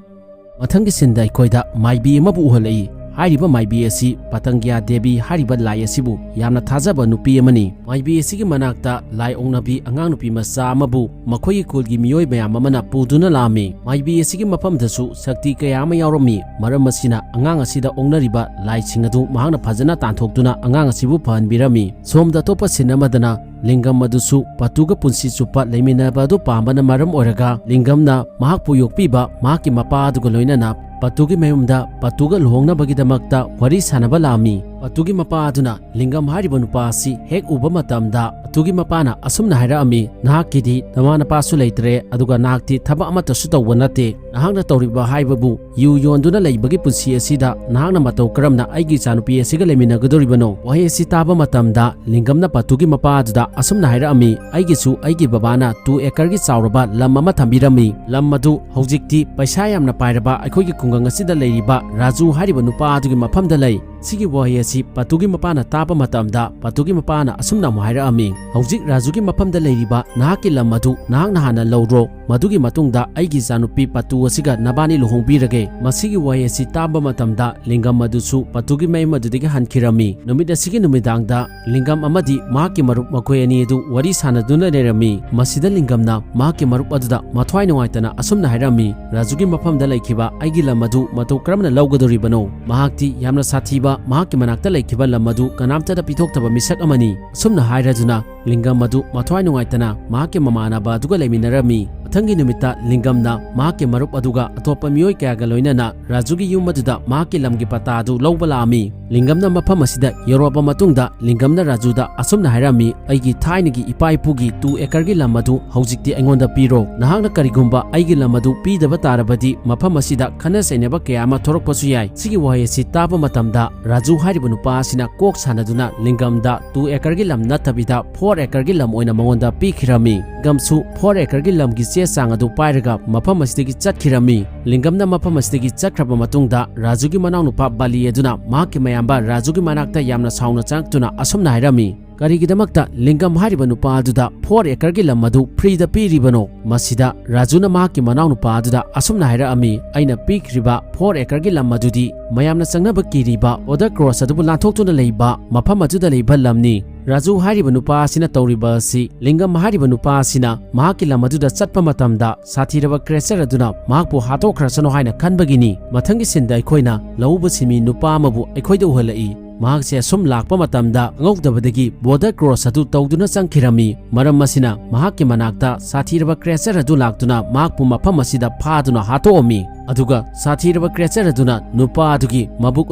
ꯃꯊꯪꯒꯤ ꯁꯤꯟꯗ ꯑꯩꯈꯣꯏꯗ ꯃꯥꯏꯕꯤ ꯑꯃꯕꯨ ꯎꯍꯜꯂꯛꯏ꯫ ꯍꯥꯏꯔꯤꯕ ꯃꯥꯏꯕꯤ ꯑꯁꯤ ꯄꯇꯪꯒ꯭ꯌꯥ ꯗꯦꯕꯤ ꯍꯥꯏꯔꯤꯕ ꯂꯥꯏ ꯑꯁꯤꯕꯨ ꯌꯥꯝꯅ ꯊꯥꯖꯕ ꯅꯨꯄꯤ ꯑꯃꯅꯤ꯫ ꯃꯥꯏꯕꯤ ꯑꯁꯤꯒꯤ ꯃꯅꯥꯛꯇ ꯂꯥꯏ ꯑꯣꯛꯅꯕꯤ ꯑꯉꯥꯡ ꯅꯨꯄꯤ ꯃꯆꯥ ꯑꯃꯕꯨ ꯃꯈꯣꯏꯒꯤ ꯈꯨꯜꯒꯤ ꯃꯤꯑꯣꯏ ꯃꯌꯥꯝ ꯑꯃꯅ ꯄꯨꯗꯨꯅ ꯂꯥꯛꯑꯝꯃꯤ꯫ ꯃꯥꯏꯕꯤ ꯑꯁꯤꯒꯤ ꯃꯐꯝꯗꯁꯨ ꯁꯛꯇꯤ ꯀꯌꯥ ꯑꯃ ꯌꯥꯎꯔꯝꯃꯤ꯫ ꯃꯔꯝ ꯑꯁꯤꯅ ꯑꯉꯥꯡ ꯑꯁꯤꯗ ꯑꯣꯛꯅꯔꯤꯕ ꯂꯥꯏꯁꯤꯡ ꯑꯗꯨ ꯃꯍꯥꯛꯅ ꯐꯖꯅ ꯇꯥꯟꯊꯣꯛꯇꯨꯅ ꯑꯉꯥꯡ ꯑꯁꯤꯕꯨ ꯐꯍꯟꯕꯤꯔꯝꯃꯤ꯫ ꯁꯣꯝꯗ ꯑꯇꯣꯞꯄ ꯁꯤꯟ ꯑꯃꯗꯅ ꯂꯤꯡꯒꯝ ꯑꯗꯨꯁꯨ ꯄꯇꯨꯒ ꯄꯨꯟꯁꯤ ꯆꯨꯞꯄ ꯂꯩꯃꯤꯟꯅꯕ ꯑꯗꯨ ꯄꯥꯝꯕꯅ ꯃꯔꯝ ꯑꯣꯏꯔꯒ ꯂꯤꯡꯒꯝꯅ ꯃꯍꯥꯛꯄꯨ ꯌꯣꯛꯄꯤꯕ ꯃꯍꯥꯛꯀꯤ ꯃꯄꯥ ꯑꯗꯨꯒ ꯂꯣꯏꯅꯅ ꯄꯇꯨꯒꯤ ꯃꯌꯨꯝꯗ ꯄꯇꯨꯒ ꯂꯨꯍꯣꯡꯅꯕꯒꯤꯗꯃꯛꯇ ꯋꯥꯔꯤ ꯁꯥꯟꯅꯕ ꯂꯥꯛꯑꯝꯃꯤ꯫ ꯄꯇꯨꯒꯤ ꯃꯄꯥ ꯑꯗꯨꯅ ꯂꯤꯡꯒꯝ ꯍꯥꯏꯔꯤꯕ ꯅꯨꯄꯥ ꯑꯁꯤ ꯍꯦꯛ ꯎꯕ ꯃꯇꯝꯗ ꯄꯇꯨꯒꯤ ꯃꯄꯥꯅ ꯑꯁꯨꯝꯅ ꯍꯥꯏꯔꯛꯑꯝꯃꯤ, "ꯅꯍꯥꯛꯀꯤꯗꯤ ꯅꯃꯥ ꯅꯄꯥꯁꯨ ꯂꯩꯇ꯭ꯔꯦ, ꯑꯗꯨꯒ ꯅꯍꯥꯛꯇꯤ ꯊꯕꯛ ꯑꯃꯠꯇꯁꯨ ꯇꯧꯕ ꯅꯠꯇꯦ꯫ ꯅꯍꯥꯛꯅ ꯇꯧꯔꯤꯕ ꯍꯥꯏꯕꯕꯨ ꯌꯨ ꯌꯣꯟꯗꯨꯅ ꯂꯩꯕꯒꯤ ꯄꯨꯟꯁꯤ ꯑꯁꯤꯗ ꯅꯍꯥꯛꯅ ꯃꯇꯧ ꯀꯔꯝꯅ ꯑꯩꯒꯤ ꯏꯆꯥꯅꯨꯄꯤ ꯑꯁꯤꯒ ꯂꯩꯃꯤꯟꯅꯒꯗꯧꯔꯤꯕꯅꯣ?" ꯋꯥꯍꯩ ꯑꯁꯤ ꯇꯥꯕ ꯃꯇꯝꯗ ꯂꯤꯡꯒꯝꯅ ꯄꯇꯨꯒꯤ ꯃꯄꯥ ꯑꯗꯨꯗ ꯑꯁꯨꯝꯅ ꯍꯥꯏꯔꯛꯑꯝꯃꯤ, "ꯑꯩꯒꯤꯁꯨ ꯑꯩꯒꯤ ꯕꯕꯥꯅ ꯇꯨ ꯑꯦꯀꯔꯒꯤ ꯆꯥꯎꯔꯕ ꯂꯝ ꯑꯃ ꯊꯝꯕꯤꯔꯝꯃꯤ꯫ ꯂꯝ ꯑꯗꯨ ꯍꯧꯖꯤꯛꯇꯤ ꯄꯩꯁꯥ ꯌꯥꯝꯅ ꯄꯥꯏꯔꯕ ꯑꯩꯈꯣꯏꯒꯤ ꯈꯨꯡꯒꯪ ꯑꯁꯤꯗ ꯂꯩꯔꯤꯕ ꯔꯥꯖꯨ ꯍꯥꯏꯔꯤꯕ ꯅꯨꯄꯥ ꯑꯗꯨꯒꯤ ꯃꯐꯝꯗ ꯂꯩ꯫" ꯁꯤꯒꯤ ꯋꯥꯍꯩ ꯑꯁꯤ ꯄꯇꯨꯒꯤ ꯃꯄꯥꯅ ꯇꯥꯕ ꯃꯇꯝꯗ ꯄꯇꯨꯒꯤ ꯃꯄꯥꯅ ꯑꯁꯨꯝꯅ ꯑꯃꯨꯛ ꯍꯥꯏꯔꯛꯑꯝꯃꯤ, "ꯍꯧꯖꯤꯛ ꯔꯥꯖꯨꯒꯤ ꯃꯐꯝꯗ ꯂꯩꯔꯤꯕ ꯅꯍꯥꯛꯀꯤ ꯂꯝ ꯑꯗꯨ ꯅꯍꯥꯛꯅ ꯍꯥꯟꯅ ꯂꯧꯔꯣ, ꯃꯗꯨꯒꯤ ꯃꯇꯨꯡꯗ ꯑꯩꯒꯤ ꯏꯆꯥꯅꯨꯄꯤ ꯄꯇꯨ ꯑꯁꯤꯒ ꯅꯕꯥꯅꯤ ꯂꯨꯍꯣꯡꯕꯤꯔꯒꯦ꯫ ꯃꯁꯤꯒꯤ ꯋꯥꯍꯩ ꯑꯁꯤ ꯇꯥꯕ ꯃꯇꯝꯗ ꯂꯤꯡꯒꯝ ꯑꯗꯨꯁꯨ ꯄꯇꯨꯒꯤ ꯃꯌꯨꯝ ꯑꯗꯨꯗꯒꯤ ꯍꯟꯈꯤꯔꯝꯃꯤ꯫ ꯅꯨꯃꯤꯠ ꯑꯁꯤꯒꯤ ꯅꯨꯃꯤꯗꯥꯡꯗ ꯂꯤꯡꯒꯝ ꯑꯃꯗꯤ ꯃꯍꯥꯛꯀꯤ ꯃꯔꯨꯞ ꯃꯈꯣꯏ ꯑꯅꯤ ꯑꯗꯨ ꯋꯥꯔꯤ ꯁꯥꯟꯅꯗꯨꯅ ꯂꯩꯔꯝꯃꯤ꯫ ꯃꯁꯤꯗ ꯂꯤꯡꯒꯝꯅ ꯃꯍꯥꯛꯀꯤ ꯃꯔꯨꯞ ꯑꯗꯨꯗ ꯃꯊ꯭ꯋꯥꯏ ꯅꯨꯡꯉꯥꯏꯇꯅ ꯑꯁꯨꯝꯅ ꯍꯥꯏꯔꯝꯃꯤ, "ꯔꯥꯖꯨꯒꯤ ꯃꯐꯝꯗ ꯂꯩꯈꯤꯕ ꯑꯩꯒꯤ ꯂꯝ ꯑꯗꯨ ꯃꯇꯧ ꯀꯔꯝꯅ ꯂꯧꯒꯗꯧꯔꯤꯕꯅꯣ? ꯃꯍꯥꯛꯇꯤ ꯌꯥꯝꯅ ꯁꯥꯊꯤꯕ, ꯃꯍꯥꯛꯀꯤ ꯃꯅꯥꯛꯇ ꯂꯩꯈꯤꯕ ꯂꯝ ꯑꯗꯨ ꯀꯅꯥꯝꯇꯗ ꯄꯤꯊꯣꯛꯇꯕ ꯃꯤꯁꯛ ꯑꯃꯅꯤ"꯫ ꯑꯁꯨꯝꯅ ꯍꯥꯏꯔꯗꯨꯅ ꯂꯤꯡꯒꯝ ꯑꯗꯨ ꯃꯊ꯭ꯋꯥꯏ ꯅꯨꯡꯉꯥꯏꯇꯅ ꯃꯍꯥꯛꯀꯤ ꯃꯃꯥꯟꯅꯕ ꯑꯗꯨꯒ ꯂꯩꯃꯤꯟꯅꯔꯝꯃꯤ꯫ ꯃꯊꯪꯒꯤ ꯅꯨꯃꯤꯠꯇ ꯂꯤꯡꯒꯝꯅ ꯃꯍꯥꯛꯀꯤ ꯃꯔꯨꯞ ꯑꯗꯨꯒ ꯑꯇꯣꯞꯄ ꯃꯤꯑꯣꯏ ꯀꯌꯥꯒ ꯂꯣꯏꯅꯅ ꯔꯥꯖꯨꯒꯤ ꯌꯨꯝ ꯑꯗꯨꯗ ꯃꯍꯥꯛꯀꯤ ꯂꯝꯒꯤ ꯄꯇꯥ ꯑꯗꯨ ꯂꯧꯕ ꯂꯥꯛꯑꯝꯃꯤ꯫ ꯂꯤꯡꯒꯝꯅ ꯃꯐꯝ ꯑꯁꯤꯗ ꯌꯧꯔꯛꯑꯕ ꯃꯇꯨꯡꯗ ꯂꯤꯡꯒꯝꯅ ꯔꯥꯖꯨꯗ ꯑꯁꯨꯝꯅ ꯍꯥꯏꯔꯝꯃꯤ, "ꯑꯩꯒꯤ ꯊꯥꯏꯅꯒꯤ ꯏꯄꯥ ꯏꯄꯨꯒꯤ ꯇꯨ ꯑꯦꯀꯔꯒꯤ ꯂꯝ ꯑꯗꯨ ꯍꯧꯖꯤꯛꯇꯤ ꯑꯩꯉꯣꯟꯗ ꯄꯤꯔꯣ꯫ ꯅꯍꯥꯛꯅ ꯀꯔꯤꯒꯨꯝꯕ ꯑꯩꯒꯤ ꯂꯝ ꯑꯗꯨ ꯄꯤꯗꯕ ꯇꯥꯔꯕꯗꯤ ꯃꯐꯝ ꯑꯁꯤꯗ ꯈꯠꯅ ꯆꯩꯅꯕ ꯀꯌꯥ ꯑꯃ ꯊꯣꯔꯛꯄꯁꯨ ꯌꯥꯏ"꯫ ꯁꯤꯒꯤ ꯋꯥꯍꯩ ꯑꯁꯤ ꯇꯥꯕ ꯃꯇꯝꯗ ꯔꯥꯖꯨ ꯍꯥꯏꯔꯤꯕ ꯅꯨꯄꯥ ꯑꯁꯤꯅ ꯀꯣꯛ ꯁꯥꯟꯅꯗꯨꯅ ꯂꯤꯡꯒꯝꯗ ꯇꯨ ꯑꯦꯀꯔꯒꯤ ꯂꯝ ꯅꯠꯇꯕꯤꯗ ꯐꯣꯔ ꯑꯦꯀꯔꯒꯤ ꯂꯝ ꯑꯣꯏꯅ ꯃꯉꯣꯟꯗ ꯄꯤꯈꯤꯔꯝꯃꯤ꯫ ꯂꯤꯡꯒꯝꯁꯨ ꯐꯣꯔ ꯑꯦꯀꯔꯒꯤ ꯂꯝꯒꯤ ꯆꯦ ꯆꯥꯡ ꯑꯗꯨ ꯄꯥꯏꯔꯒ ꯃꯐꯝ ꯑꯁꯤꯗꯒꯤ ꯆꯠꯈꯤꯔꯝꯃꯤ꯫ ꯂꯤꯡꯒꯝꯅ ꯃꯐꯝ ꯑꯁꯤꯗꯒꯤ ꯆꯠꯈ꯭ꯔꯕ ꯃꯇꯨꯡꯗ ꯔꯥꯖꯨꯒꯤ ꯃꯅꯥꯎꯅꯨꯄꯥ ꯕꯥꯂꯤ ꯑꯗꯨꯅ ꯃꯍꯥꯛꯀꯤ ꯃꯌꯥꯝꯕ ꯔꯥꯖꯨꯒꯤ ꯃꯅꯥꯛꯇ ꯌꯥꯝꯅ ꯁꯥꯎꯅ ꯆꯪꯉꯛꯇꯨꯅ ꯑꯁꯨꯝꯅ ꯍꯥꯏꯔꯝꯃꯤ, "ꯀꯔꯤꯒꯤꯗꯃꯛꯇ ꯂꯤꯡꯒꯝ ꯍꯥꯏꯔꯤꯕ ꯅꯨꯄꯥ ꯑꯗꯨꯗ ꯐꯣꯔ ꯑꯦꯀꯔꯒꯤ ꯂꯝ ꯑꯗꯨ ꯐ꯭ꯔꯤꯗ ꯄꯤꯔꯤꯕꯅꯣ?" ꯃꯁꯤꯗ ꯔꯥꯖꯨꯅ ꯃꯍꯥꯛꯀꯤ ꯃꯅꯥꯎꯅꯨꯄꯥ ꯑꯗꯨꯗ ꯑꯁꯨꯝꯅ ꯍꯥꯏꯔꯛꯑꯝꯃꯤ, "ꯑꯩꯅ ꯄꯤꯈ꯭ꯔꯤꯕ ꯐꯣꯔ ꯑꯦꯀꯔꯒꯤ ꯂꯝ ꯑꯗꯨꯗꯤ ꯃꯌꯥꯝꯅ ꯆꯪꯅꯕ ꯀꯤꯔꯤꯕ ꯕꯣꯔꯗꯔ ꯀ꯭ꯔꯣꯁ ꯑꯗꯨꯕꯨ ꯂꯥꯟꯊꯣꯛꯇꯨꯅ ꯂꯩꯕ ꯃꯐꯝ ꯑꯗꯨꯗ ꯂꯩꯕ ꯂꯝꯅꯤ"꯫ ꯔꯥꯖꯨ ꯍꯥꯏꯔꯤꯕ ꯅꯨꯄꯥ ꯑꯁꯤꯅ ꯇꯧꯔꯤꯕ ꯑꯁꯤ ꯂꯤꯡꯒꯝ ꯍꯥꯏꯔꯤꯕ ꯅꯨꯄꯥ ꯑꯁꯤꯅ ꯃꯍꯥꯛꯀꯤ ꯂꯝ ꯑꯗꯨꯗ ꯆꯠꯄ ꯃꯇꯝꯗ ꯁꯥꯊꯤꯔꯕ ꯀ꯭ꯔꯦꯆꯔ ꯑꯗꯨꯅ ꯃꯍꯥꯛꯄꯨ ꯍꯥꯠꯇꯣꯛꯈ꯭ꯔꯁꯅꯨ ꯍꯥꯏꯅ ꯈꯟꯕꯒꯤꯅꯤ꯫ ꯃꯊꯪꯒꯤ ꯁꯤꯟꯗ ꯑꯩꯈꯣꯏꯅ ꯂꯧꯎꯕ ꯁꯤꯟꯃꯤ ꯅꯨꯄꯥ ꯑꯃꯕꯨ ꯑꯩꯈꯣꯏꯗ ꯎꯍꯜꯂꯛꯏ꯫ ꯃꯍꯥꯛꯁꯦ ꯑꯁꯨꯝ ꯂꯥꯛꯄ ꯃꯇꯝꯗ ꯈꯪꯍꯧꯗꯕꯗꯒꯤ ꯕꯣꯔꯗꯔ ꯀ꯭ꯔꯣꯁ ꯑꯗꯨ ꯇꯧꯗꯨꯅ ꯆꯪꯈꯤꯔꯝꯃꯤ꯫ ꯃꯔꯝ ꯑꯁꯤꯅ ꯃꯍꯥꯛꯀꯤ ꯃꯅꯥꯛꯇ ꯁꯥꯊꯤꯔꯕ ꯀ꯭ꯔꯦꯆꯔ ꯑꯗꯨ ꯂꯥꯛꯇꯨꯅ ꯃꯍꯥꯛꯄꯨ ꯃꯐꯝ ꯑꯁꯤꯗ ꯐꯥꯗꯨꯅ ꯍꯥꯠꯇꯣꯛꯑꯝꯃꯤ꯫ ꯑꯗꯨꯒ ꯁꯥꯊꯤꯔꯕ ꯀ꯭ꯔꯦꯆꯔ ꯑꯗꯨꯅ ꯅꯨꯄꯥ ꯑꯗꯨꯒꯤ ꯃꯕꯨꯛ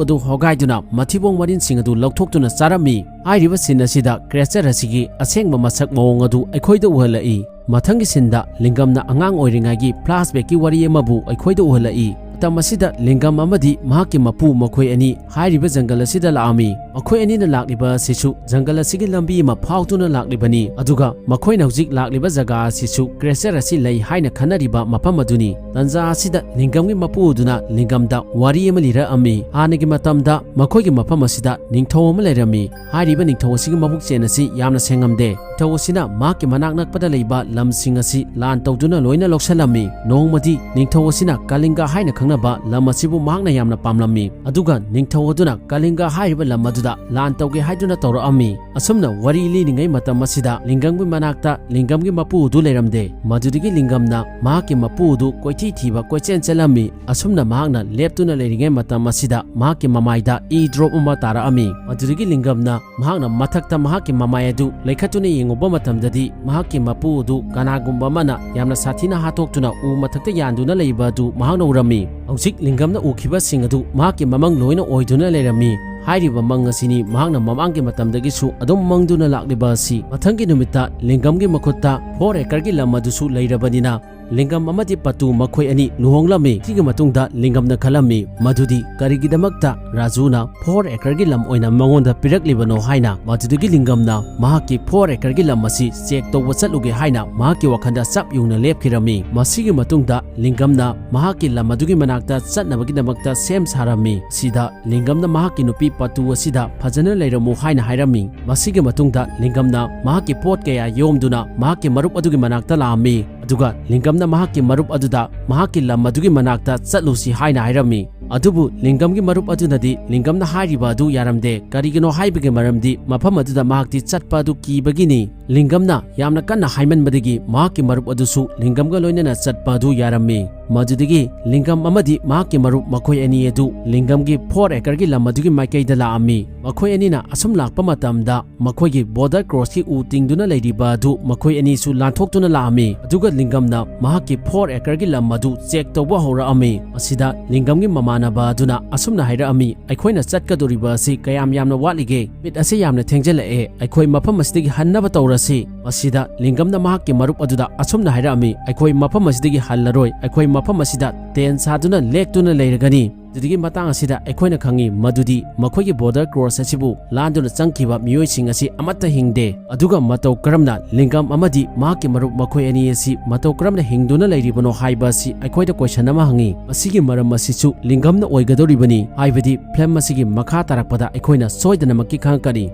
ꯑꯗꯨ ꯍꯣꯒꯥꯏꯗꯨꯅ ꯃꯊꯤꯕꯣꯡ ꯃꯔꯤꯟꯁꯤꯡ ꯑꯗꯨ ꯂꯧꯊꯣꯛꯇꯨꯅ ꯆꯥꯔꯝꯃꯤ꯫ ꯍꯥꯏꯔꯤꯕ ꯁꯤꯟ ꯑꯁꯤꯗ ꯀ꯭ꯔꯦꯆꯔ ꯑꯁꯤꯒꯤ ꯑꯁꯦꯡꯕ ꯃꯁꯛ ꯃꯑꯣꯡ ꯑꯗꯨ ꯑꯩꯈꯣꯏꯗ ꯎꯍꯜꯂꯛꯏ꯫ ꯃꯊꯪꯒꯤ ꯁꯤꯟꯗ ꯂꯤꯡꯒꯝꯅ ꯑꯉꯥꯡ ꯑꯣꯏꯔꯤꯉꯩꯒꯤ ꯐ꯭ꯂꯥꯁꯕꯦꯛꯀꯤ ꯋꯥꯔꯤ ꯑꯃꯕꯨ ꯑꯩꯈꯣꯏꯗ ꯎꯍꯜꯂꯛꯏ꯫ ꯃꯇꯝ ꯑꯁꯤꯗ ꯂꯤꯡꯒꯝ ꯑꯃꯗꯤ ꯃꯍꯥꯛꯀꯤ ꯃꯄꯨ ꯃꯈꯣꯏ ꯑꯅꯤ ꯍꯥꯏꯔꯤꯕ ꯖꯪꯒꯜ ꯑꯁꯤꯗ ꯂꯥꯛꯑꯝꯃꯤ꯫ ꯃꯈꯣꯏ ꯑꯅꯤꯅ ꯂꯥꯛꯂꯤꯕ ꯑꯁꯤꯁꯨ ꯖꯪꯒꯜ ꯑꯁꯤꯒꯤ ꯂꯝꯕꯤ ꯑꯃ ꯐꯥꯎꯗꯨꯅ ꯂꯥꯛꯂꯤꯕꯅꯤ, ꯑꯗꯨꯒ ꯃꯈꯣꯏꯅ ꯍꯧꯖꯤꯛ ꯂꯥꯛꯂꯤꯕ ꯖꯒꯥ ꯑꯁꯤꯁꯨ creature ꯑꯁꯤ ꯂꯩ ꯍꯥꯏꯅ ꯈꯟꯅꯔꯤꯕ ꯃꯐꯝ ꯑꯗꯨꯅꯤ꯫ ꯇꯟꯖꯥ ꯑꯁꯤꯗ ꯂꯤꯡꯒꯝꯒꯤ ꯃꯄꯨ ꯑꯗꯨꯅ ꯂꯤꯡꯒꯝꯗ ꯋꯥꯔꯤ ꯑꯃ ꯂꯤꯔꯛꯑꯝꯃꯤ꯫ ꯍꯥꯟꯅꯒꯤ ꯃꯇꯝꯗ ꯃꯈꯣꯏꯒꯤ ꯃꯐꯝ ꯑꯁꯤꯗ ꯅꯤꯡꯊꯧ ꯑꯃ ꯂꯩꯔꯝꯃꯤ꯫ ꯍꯥꯏꯔꯤꯕ ꯅꯤꯡꯊꯧ ꯑꯁꯤꯒꯤ ꯃꯕꯨꯛꯆꯦꯟ ꯑꯁꯤ ꯌꯥꯝꯅ ꯁꯦꯡꯉꯝꯗꯦ꯫ ꯅꯤꯡꯊꯧ ꯑꯁꯤꯅ ꯃꯍꯥꯛꯀꯤ ꯃꯅꯥꯛ ꯅꯛꯄꯗ ꯂꯩꯕ ꯂꯝꯁꯤꯡ ꯑꯁꯤ ꯂꯥꯟ ꯇꯧꯗꯨꯅ ꯂꯣꯏꯅ ꯂꯧꯁꯤꯜꯂꯝꯃꯤ꯫ ꯅꯣꯡꯃꯗꯤ ꯅꯤꯡꯊꯧ ꯑꯁꯤꯅ ꯀꯂꯤꯡꯒ ꯍꯥꯏꯅ ꯈꯪꯅꯕ ꯂꯝ ꯑꯁꯤꯕꯨ ꯃꯍꯥꯛꯅ ꯌꯥꯝꯅ ꯄꯥꯝꯂꯝꯃꯤ꯫ ꯑꯗꯨꯒ ꯅꯤꯡꯊꯧ ꯑꯗꯨꯅ ꯀꯂꯤꯡꯒ ꯍꯥꯏꯔꯤꯕ ꯂꯝ ꯑꯗꯨꯗ ꯂꯥꯟ ꯇꯧꯒꯦ ꯍꯥꯏꯗꯨꯅ ꯇꯧꯔꯛꯑꯝꯃꯤ꯫ ꯑꯁꯨꯝꯅ ꯋꯥꯔꯤ ꯂꯤꯔꯤꯉꯩ ꯃꯇꯝ ꯑꯁꯤꯗ ꯂꯤꯡꯒꯝꯒꯤ ꯃꯅꯥꯛꯇ ꯂꯤꯡꯒꯝꯒꯤ ꯃꯄꯨ ꯑꯗꯨ ꯂꯩꯔꯝꯗꯦ꯫ ꯃꯗꯨꯗꯒꯤ ꯂꯤꯡꯒꯝꯅ ꯃꯍꯥꯛꯀꯤ ꯃꯄꯨ ꯑꯗꯨ ꯀꯣꯏꯊꯤ ꯊꯤꯕ ꯀꯣꯏꯆꯦꯟ ꯆꯦꯜꯂꯝꯃꯤ꯫ ꯑꯁꯨꯝꯅ ꯃꯍꯥꯛꯅ ꯂꯦꯞꯇꯨꯅ ꯂꯩꯔꯤꯉꯩ ꯃꯇꯝ ꯑꯁꯤꯗ ꯃꯍꯥꯛꯀꯤ ꯃꯃꯥꯏꯗ ꯏ drop ꯑꯃ ꯇꯥꯔꯛꯑꯝꯃꯤ꯫ ꯃꯗꯨꯗꯒꯤ ꯂꯤꯡꯒꯝꯅ ꯃꯍꯥꯛꯅ ꯃꯊꯛꯇ ꯃꯍꯥꯛꯀꯤ ꯃꯃꯥꯏ ꯑꯗꯨ ꯂꯩꯈꯠꯇꯨꯅ ꯌꯦꯡꯉꯨꯕ ꯃꯇꯝꯗꯗꯤ ꯃꯍꯥꯛꯀꯤ ꯃꯄꯨ ꯑꯗꯨ ꯀꯅꯥꯒꯨꯝꯕ ꯑꯃꯅ ꯌꯥꯝꯅ ꯁꯥꯊꯤꯅ ꯍꯥꯠꯇꯣꯛꯇꯨꯅ ꯎ ꯃꯊꯛꯇ ꯌꯥꯟꯗꯨꯅ ꯂꯩꯕ ꯑꯗꯨ ꯃꯍꯥꯛꯅ ꯎꯔꯝꯃꯤ꯫ ꯍꯧꯖꯤꯛ ꯂꯤꯡꯒꯝꯅ ꯎꯈꯤꯕꯁꯤꯡ ꯑꯗꯨ ꯃꯍꯥꯛꯀꯤ ꯃꯃꯪ ꯂꯣꯏꯅ ꯑꯣꯏꯗꯨꯅ ꯂꯩꯔꯝꯃꯤ꯫ ꯍꯥꯏꯔꯤꯕ ꯃꯪ ꯑꯁꯤꯅꯤ ꯃꯍꯥꯛꯅ ꯃꯃꯥꯡꯒꯤ ꯃꯇꯝꯗꯒꯤꯁꯨ ꯑꯗꯨꯝ ꯃꯪꯗꯨꯅ ꯂꯥꯛꯂꯤꯕ ꯑꯁꯤ꯫ ꯃꯊꯪꯒꯤ ꯅꯨꯃꯤꯠꯇ ꯂꯤꯡꯒꯝꯒꯤ ꯃꯈꯨꯠꯇ four acre ꯒꯤ ꯂꯝ ꯑꯗꯨꯁꯨ ꯂꯩꯔꯕꯅꯤꯅ ꯂꯤꯡꯒꯝ ꯑꯃꯗꯤ ꯄꯇꯨ ꯃꯈꯣꯏ ꯑꯅꯤ ꯂꯨꯍꯣꯡꯂꯝꯃꯤ꯫ ꯁꯤꯒꯤ ꯃꯇꯨꯡꯗ ꯂꯤꯡꯒꯝꯅ ꯈꯜꯂꯝꯃꯤ ꯃꯗꯨꯗꯤ ꯀꯔꯤꯒꯤꯗꯃꯛꯇ ꯔꯥꯖꯨꯅ four acre ꯒꯤ ꯂꯝ ꯑꯣꯏꯅ ꯃꯉꯣꯟꯗ ꯄꯤꯔꯛꯂꯤꯕꯅꯣ ꯍꯥꯏꯅ꯫ ꯃꯗꯨꯗꯒꯤ ꯂꯤꯡꯒꯝꯅ ꯃꯍꯥꯛꯀꯤ four acre ꯒꯤ ꯂꯝ ꯑꯁꯤ check ꯇꯧꯕ ꯆꯠꯂꯨꯒꯦ ꯍꯥꯏꯅ ꯃꯍꯥꯛꯀꯤ ꯋꯥꯈꯜꯗ ꯆꯞ ꯌꯨꯡꯅ ꯂꯦꯞꯈꯤꯔꯝꯃꯤ꯫ ꯃꯁꯤꯒꯤ ꯃꯇꯨꯡꯗ ꯂꯤꯡꯒꯝꯅ ꯃꯍꯥꯛꯀꯤ ꯂꯝ ꯑꯗꯨꯒꯤ ꯃꯅꯥꯛꯇ ꯆꯠꯅꯕꯒꯤꯗꯃꯛꯇ ꯁꯦꯝ ꯁꯥꯔꯝꯃꯤ꯫ ꯁꯤꯗ ꯂꯤꯡꯒꯝꯅ ꯃꯍꯥꯛꯀꯤ ꯅꯨꯄꯤ ꯄꯇꯨ ꯑꯁꯤꯗ ꯐꯖꯅ ꯂꯩꯔꯝꯃꯨ ꯍꯥꯏꯅ ꯍꯥꯏꯔꯝꯃꯤ꯫ ꯃꯁꯤꯒꯤ ꯃꯇꯨꯡꯗ ꯂꯤꯡꯒꯝꯅ ꯃꯍꯥꯛꯀꯤ ꯄꯣꯠ ꯀꯌꯥ ꯌꯣꯝꯗꯨꯅ ꯃꯍꯥꯛꯀꯤ ꯃꯔꯨꯞ ꯑꯗꯨꯒꯤ ꯃꯅꯥꯛꯇ ꯂꯥꯛꯑꯝꯃꯤ꯫ ꯑꯗꯨꯒ ꯂꯤꯡꯒꯝꯅ ꯃꯍꯥꯛꯀꯤ ꯃꯔꯨꯞ ꯑꯗꯨꯗ ꯃꯍꯥꯛꯀꯤ ꯂꯝ ꯑꯗꯨꯒꯤ ꯃꯅꯥꯛꯇ ꯆꯠꯂꯨꯁꯤ ꯍꯥꯏꯅ ꯍꯥꯏꯔꯝꯃꯤ꯫ ꯑꯗꯨꯕꯨ ꯂꯤꯡꯒꯝꯒꯤ ꯃꯔꯨꯞ ꯑꯗꯨꯅꯗꯤ ꯂꯤꯡꯒꯝꯅ ꯍꯥꯏꯔꯤꯕ ꯑꯗꯨ ꯌꯥꯔꯝꯗꯦ꯫ ꯀꯔꯤꯒꯤꯅꯣ ꯍꯥꯏꯕꯒꯤ ꯃꯔꯝꯗꯤ ꯃꯐꯝ ꯑꯗꯨꯗ ꯃꯍꯥꯛꯇꯤ ꯆꯠꯄ ꯑꯗꯨ ꯀꯤꯕꯒꯤꯅꯤ꯫ ꯂꯤꯡꯒꯝꯅ ꯌꯥꯝꯅ ꯀꯟꯅ ꯍꯥꯏꯃꯟꯕꯗꯒꯤ ꯃꯍꯥꯛꯀꯤ ꯃꯔꯨꯞ ꯑꯗꯨꯁꯨ ꯂꯤꯡꯒꯝꯒ ꯂꯣꯏꯅꯅ ꯆꯠꯄ ꯑꯗꯨ ꯌꯥꯔꯝꯃꯤ꯫ ꯃꯗꯨꯗꯒꯤ ꯂꯤꯡꯒꯝ ꯑꯃꯗꯤ ꯃꯍꯥꯛꯀꯤ ꯃꯔꯨꯞ ꯃꯈꯣꯏ ꯑꯅꯤ ꯑꯗꯨ ꯂꯤꯡꯒꯝꯒꯤ four acre ꯒꯤ ꯂꯝ ꯑꯗꯨꯒꯤ ꯃꯥꯏꯀꯩꯗ ꯂꯥꯛꯑꯝꯃꯤ꯫ ꯃꯈꯣꯏ ꯑꯅꯤꯅ ꯑꯁꯨꯝ ꯂꯥꯛꯄ ꯃꯇꯝꯗ ꯃꯈꯣꯏꯒꯤ border cross ꯀꯤ ꯎ ꯇꯤꯡꯗꯨꯅ ꯂꯩꯔꯤꯕ ꯑꯗꯨ ꯃꯈꯣꯏ ꯑꯅꯤꯁꯨ ꯂꯥꯟꯊꯣꯛꯇꯨꯅ ꯂꯥꯛꯑꯝꯃꯤ꯫ ꯑꯗꯨꯒ ꯂꯤꯡꯒꯝꯅ ꯃꯍꯥꯛꯀꯤ four acre ꯒꯤ ꯂꯝ ꯑꯗꯨ check ꯇꯧꯕ ꯍꯧꯔꯛꯑꯝꯃꯤ꯫ ꯃꯁꯤꯗ ꯂꯤꯡꯒꯝꯒꯤ ꯃꯃꯥꯟꯅꯕ ꯑꯗꯨꯅ ꯑꯁꯨꯝꯅ ꯍꯥꯏꯔꯛꯑꯝꯃꯤ, "ꯑꯩꯈꯣꯏꯅ ꯆꯠꯀꯗꯧꯔꯤꯕ ꯑꯁꯤ ꯀꯌꯥꯝ ꯌꯥꯝꯅ ꯋꯥꯠꯂꯤꯒꯦ? ꯅꯨꯃꯤꯠ ꯑꯁꯤ ꯌꯥꯝꯅ ꯊꯦꯡꯖꯤꯜꯂꯛꯑꯦ꯫ ꯑꯩꯈꯣꯏ ꯃꯐꯝ ꯑꯁꯤꯗꯒꯤ ꯍꯟꯅꯕ ꯇꯧꯔꯁꯤ꯫" ꯃꯁꯤꯗ ꯂꯤꯡꯒꯝꯅ ꯃꯍꯥꯛꯀꯤ ꯃꯔꯨꯞ ꯑꯗꯨꯗ ꯑꯁꯨꯝꯅ ꯍꯥꯏꯔꯛꯑꯝꯃꯤ, "ꯑꯩꯈꯣꯏ ꯃꯐꯝ ꯑꯁꯤꯗꯒꯤ ꯍꯜꯂꯔꯣꯏ꯫ ꯑꯩꯈꯣꯏ ꯃꯐꯝ ꯑꯁꯤꯗ ꯇꯦꯟ ꯁꯥꯗꯨꯅ ꯂꯦꯛꯇꯨꯅ ꯂꯩꯔꯒꯅꯤ꯫ ꯑꯗꯨꯗꯒꯤ ꯃꯇꯥꯡ ꯑꯁꯤꯗ ꯑꯩꯈꯣꯏꯅ ꯈꯪꯉꯤ ꯃꯗꯨꯗꯤ ꯃꯈꯣꯏꯒꯤ border cross ꯑꯁꯤꯕꯨ ꯂꯥꯟꯗꯨꯅ ꯆꯪꯈꯤꯕ ꯃꯤꯑꯣꯏꯁꯤꯡ ꯑꯁꯤ ꯑꯃꯠꯇ ꯍꯤꯡꯗꯦ꯫ ꯑꯗꯨꯒ ꯃꯇꯧ ꯀꯔꯝꯅ ꯂꯤꯡꯒꯝ ꯑꯃꯗꯤ ꯃꯍꯥꯛꯀꯤ ꯃꯔꯨꯞ ꯃꯈꯣꯏ ꯑꯅꯤ ꯑꯁꯤ ꯃꯇꯧ ꯀꯔꯝꯅ ꯍꯤꯡꯗꯨꯅ ꯂꯩꯔꯤꯕꯅꯣ ꯍꯥꯏꯕ ꯑꯁꯤ ꯑꯩꯈꯣꯏꯗ question ꯑꯃ ꯍꯪꯉꯤ꯫ ꯃꯁꯤꯒꯤ ꯃꯔꯝ ꯑꯁꯤꯁꯨ ꯂꯤꯡꯒꯝꯅ ꯑꯣꯏꯒꯗꯧꯔꯤꯕꯅꯤ, ꯍꯥꯏꯕꯗꯤ film ꯑꯁꯤꯒꯤ ꯃꯈꯥ ꯇꯥꯔꯛꯄꯗ ꯑꯩꯈꯣꯏꯅ ꯁꯣꯏꯗꯅꯃꯛꯀꯤ ꯈꯪꯉꯛꯀꯅꯤ꯫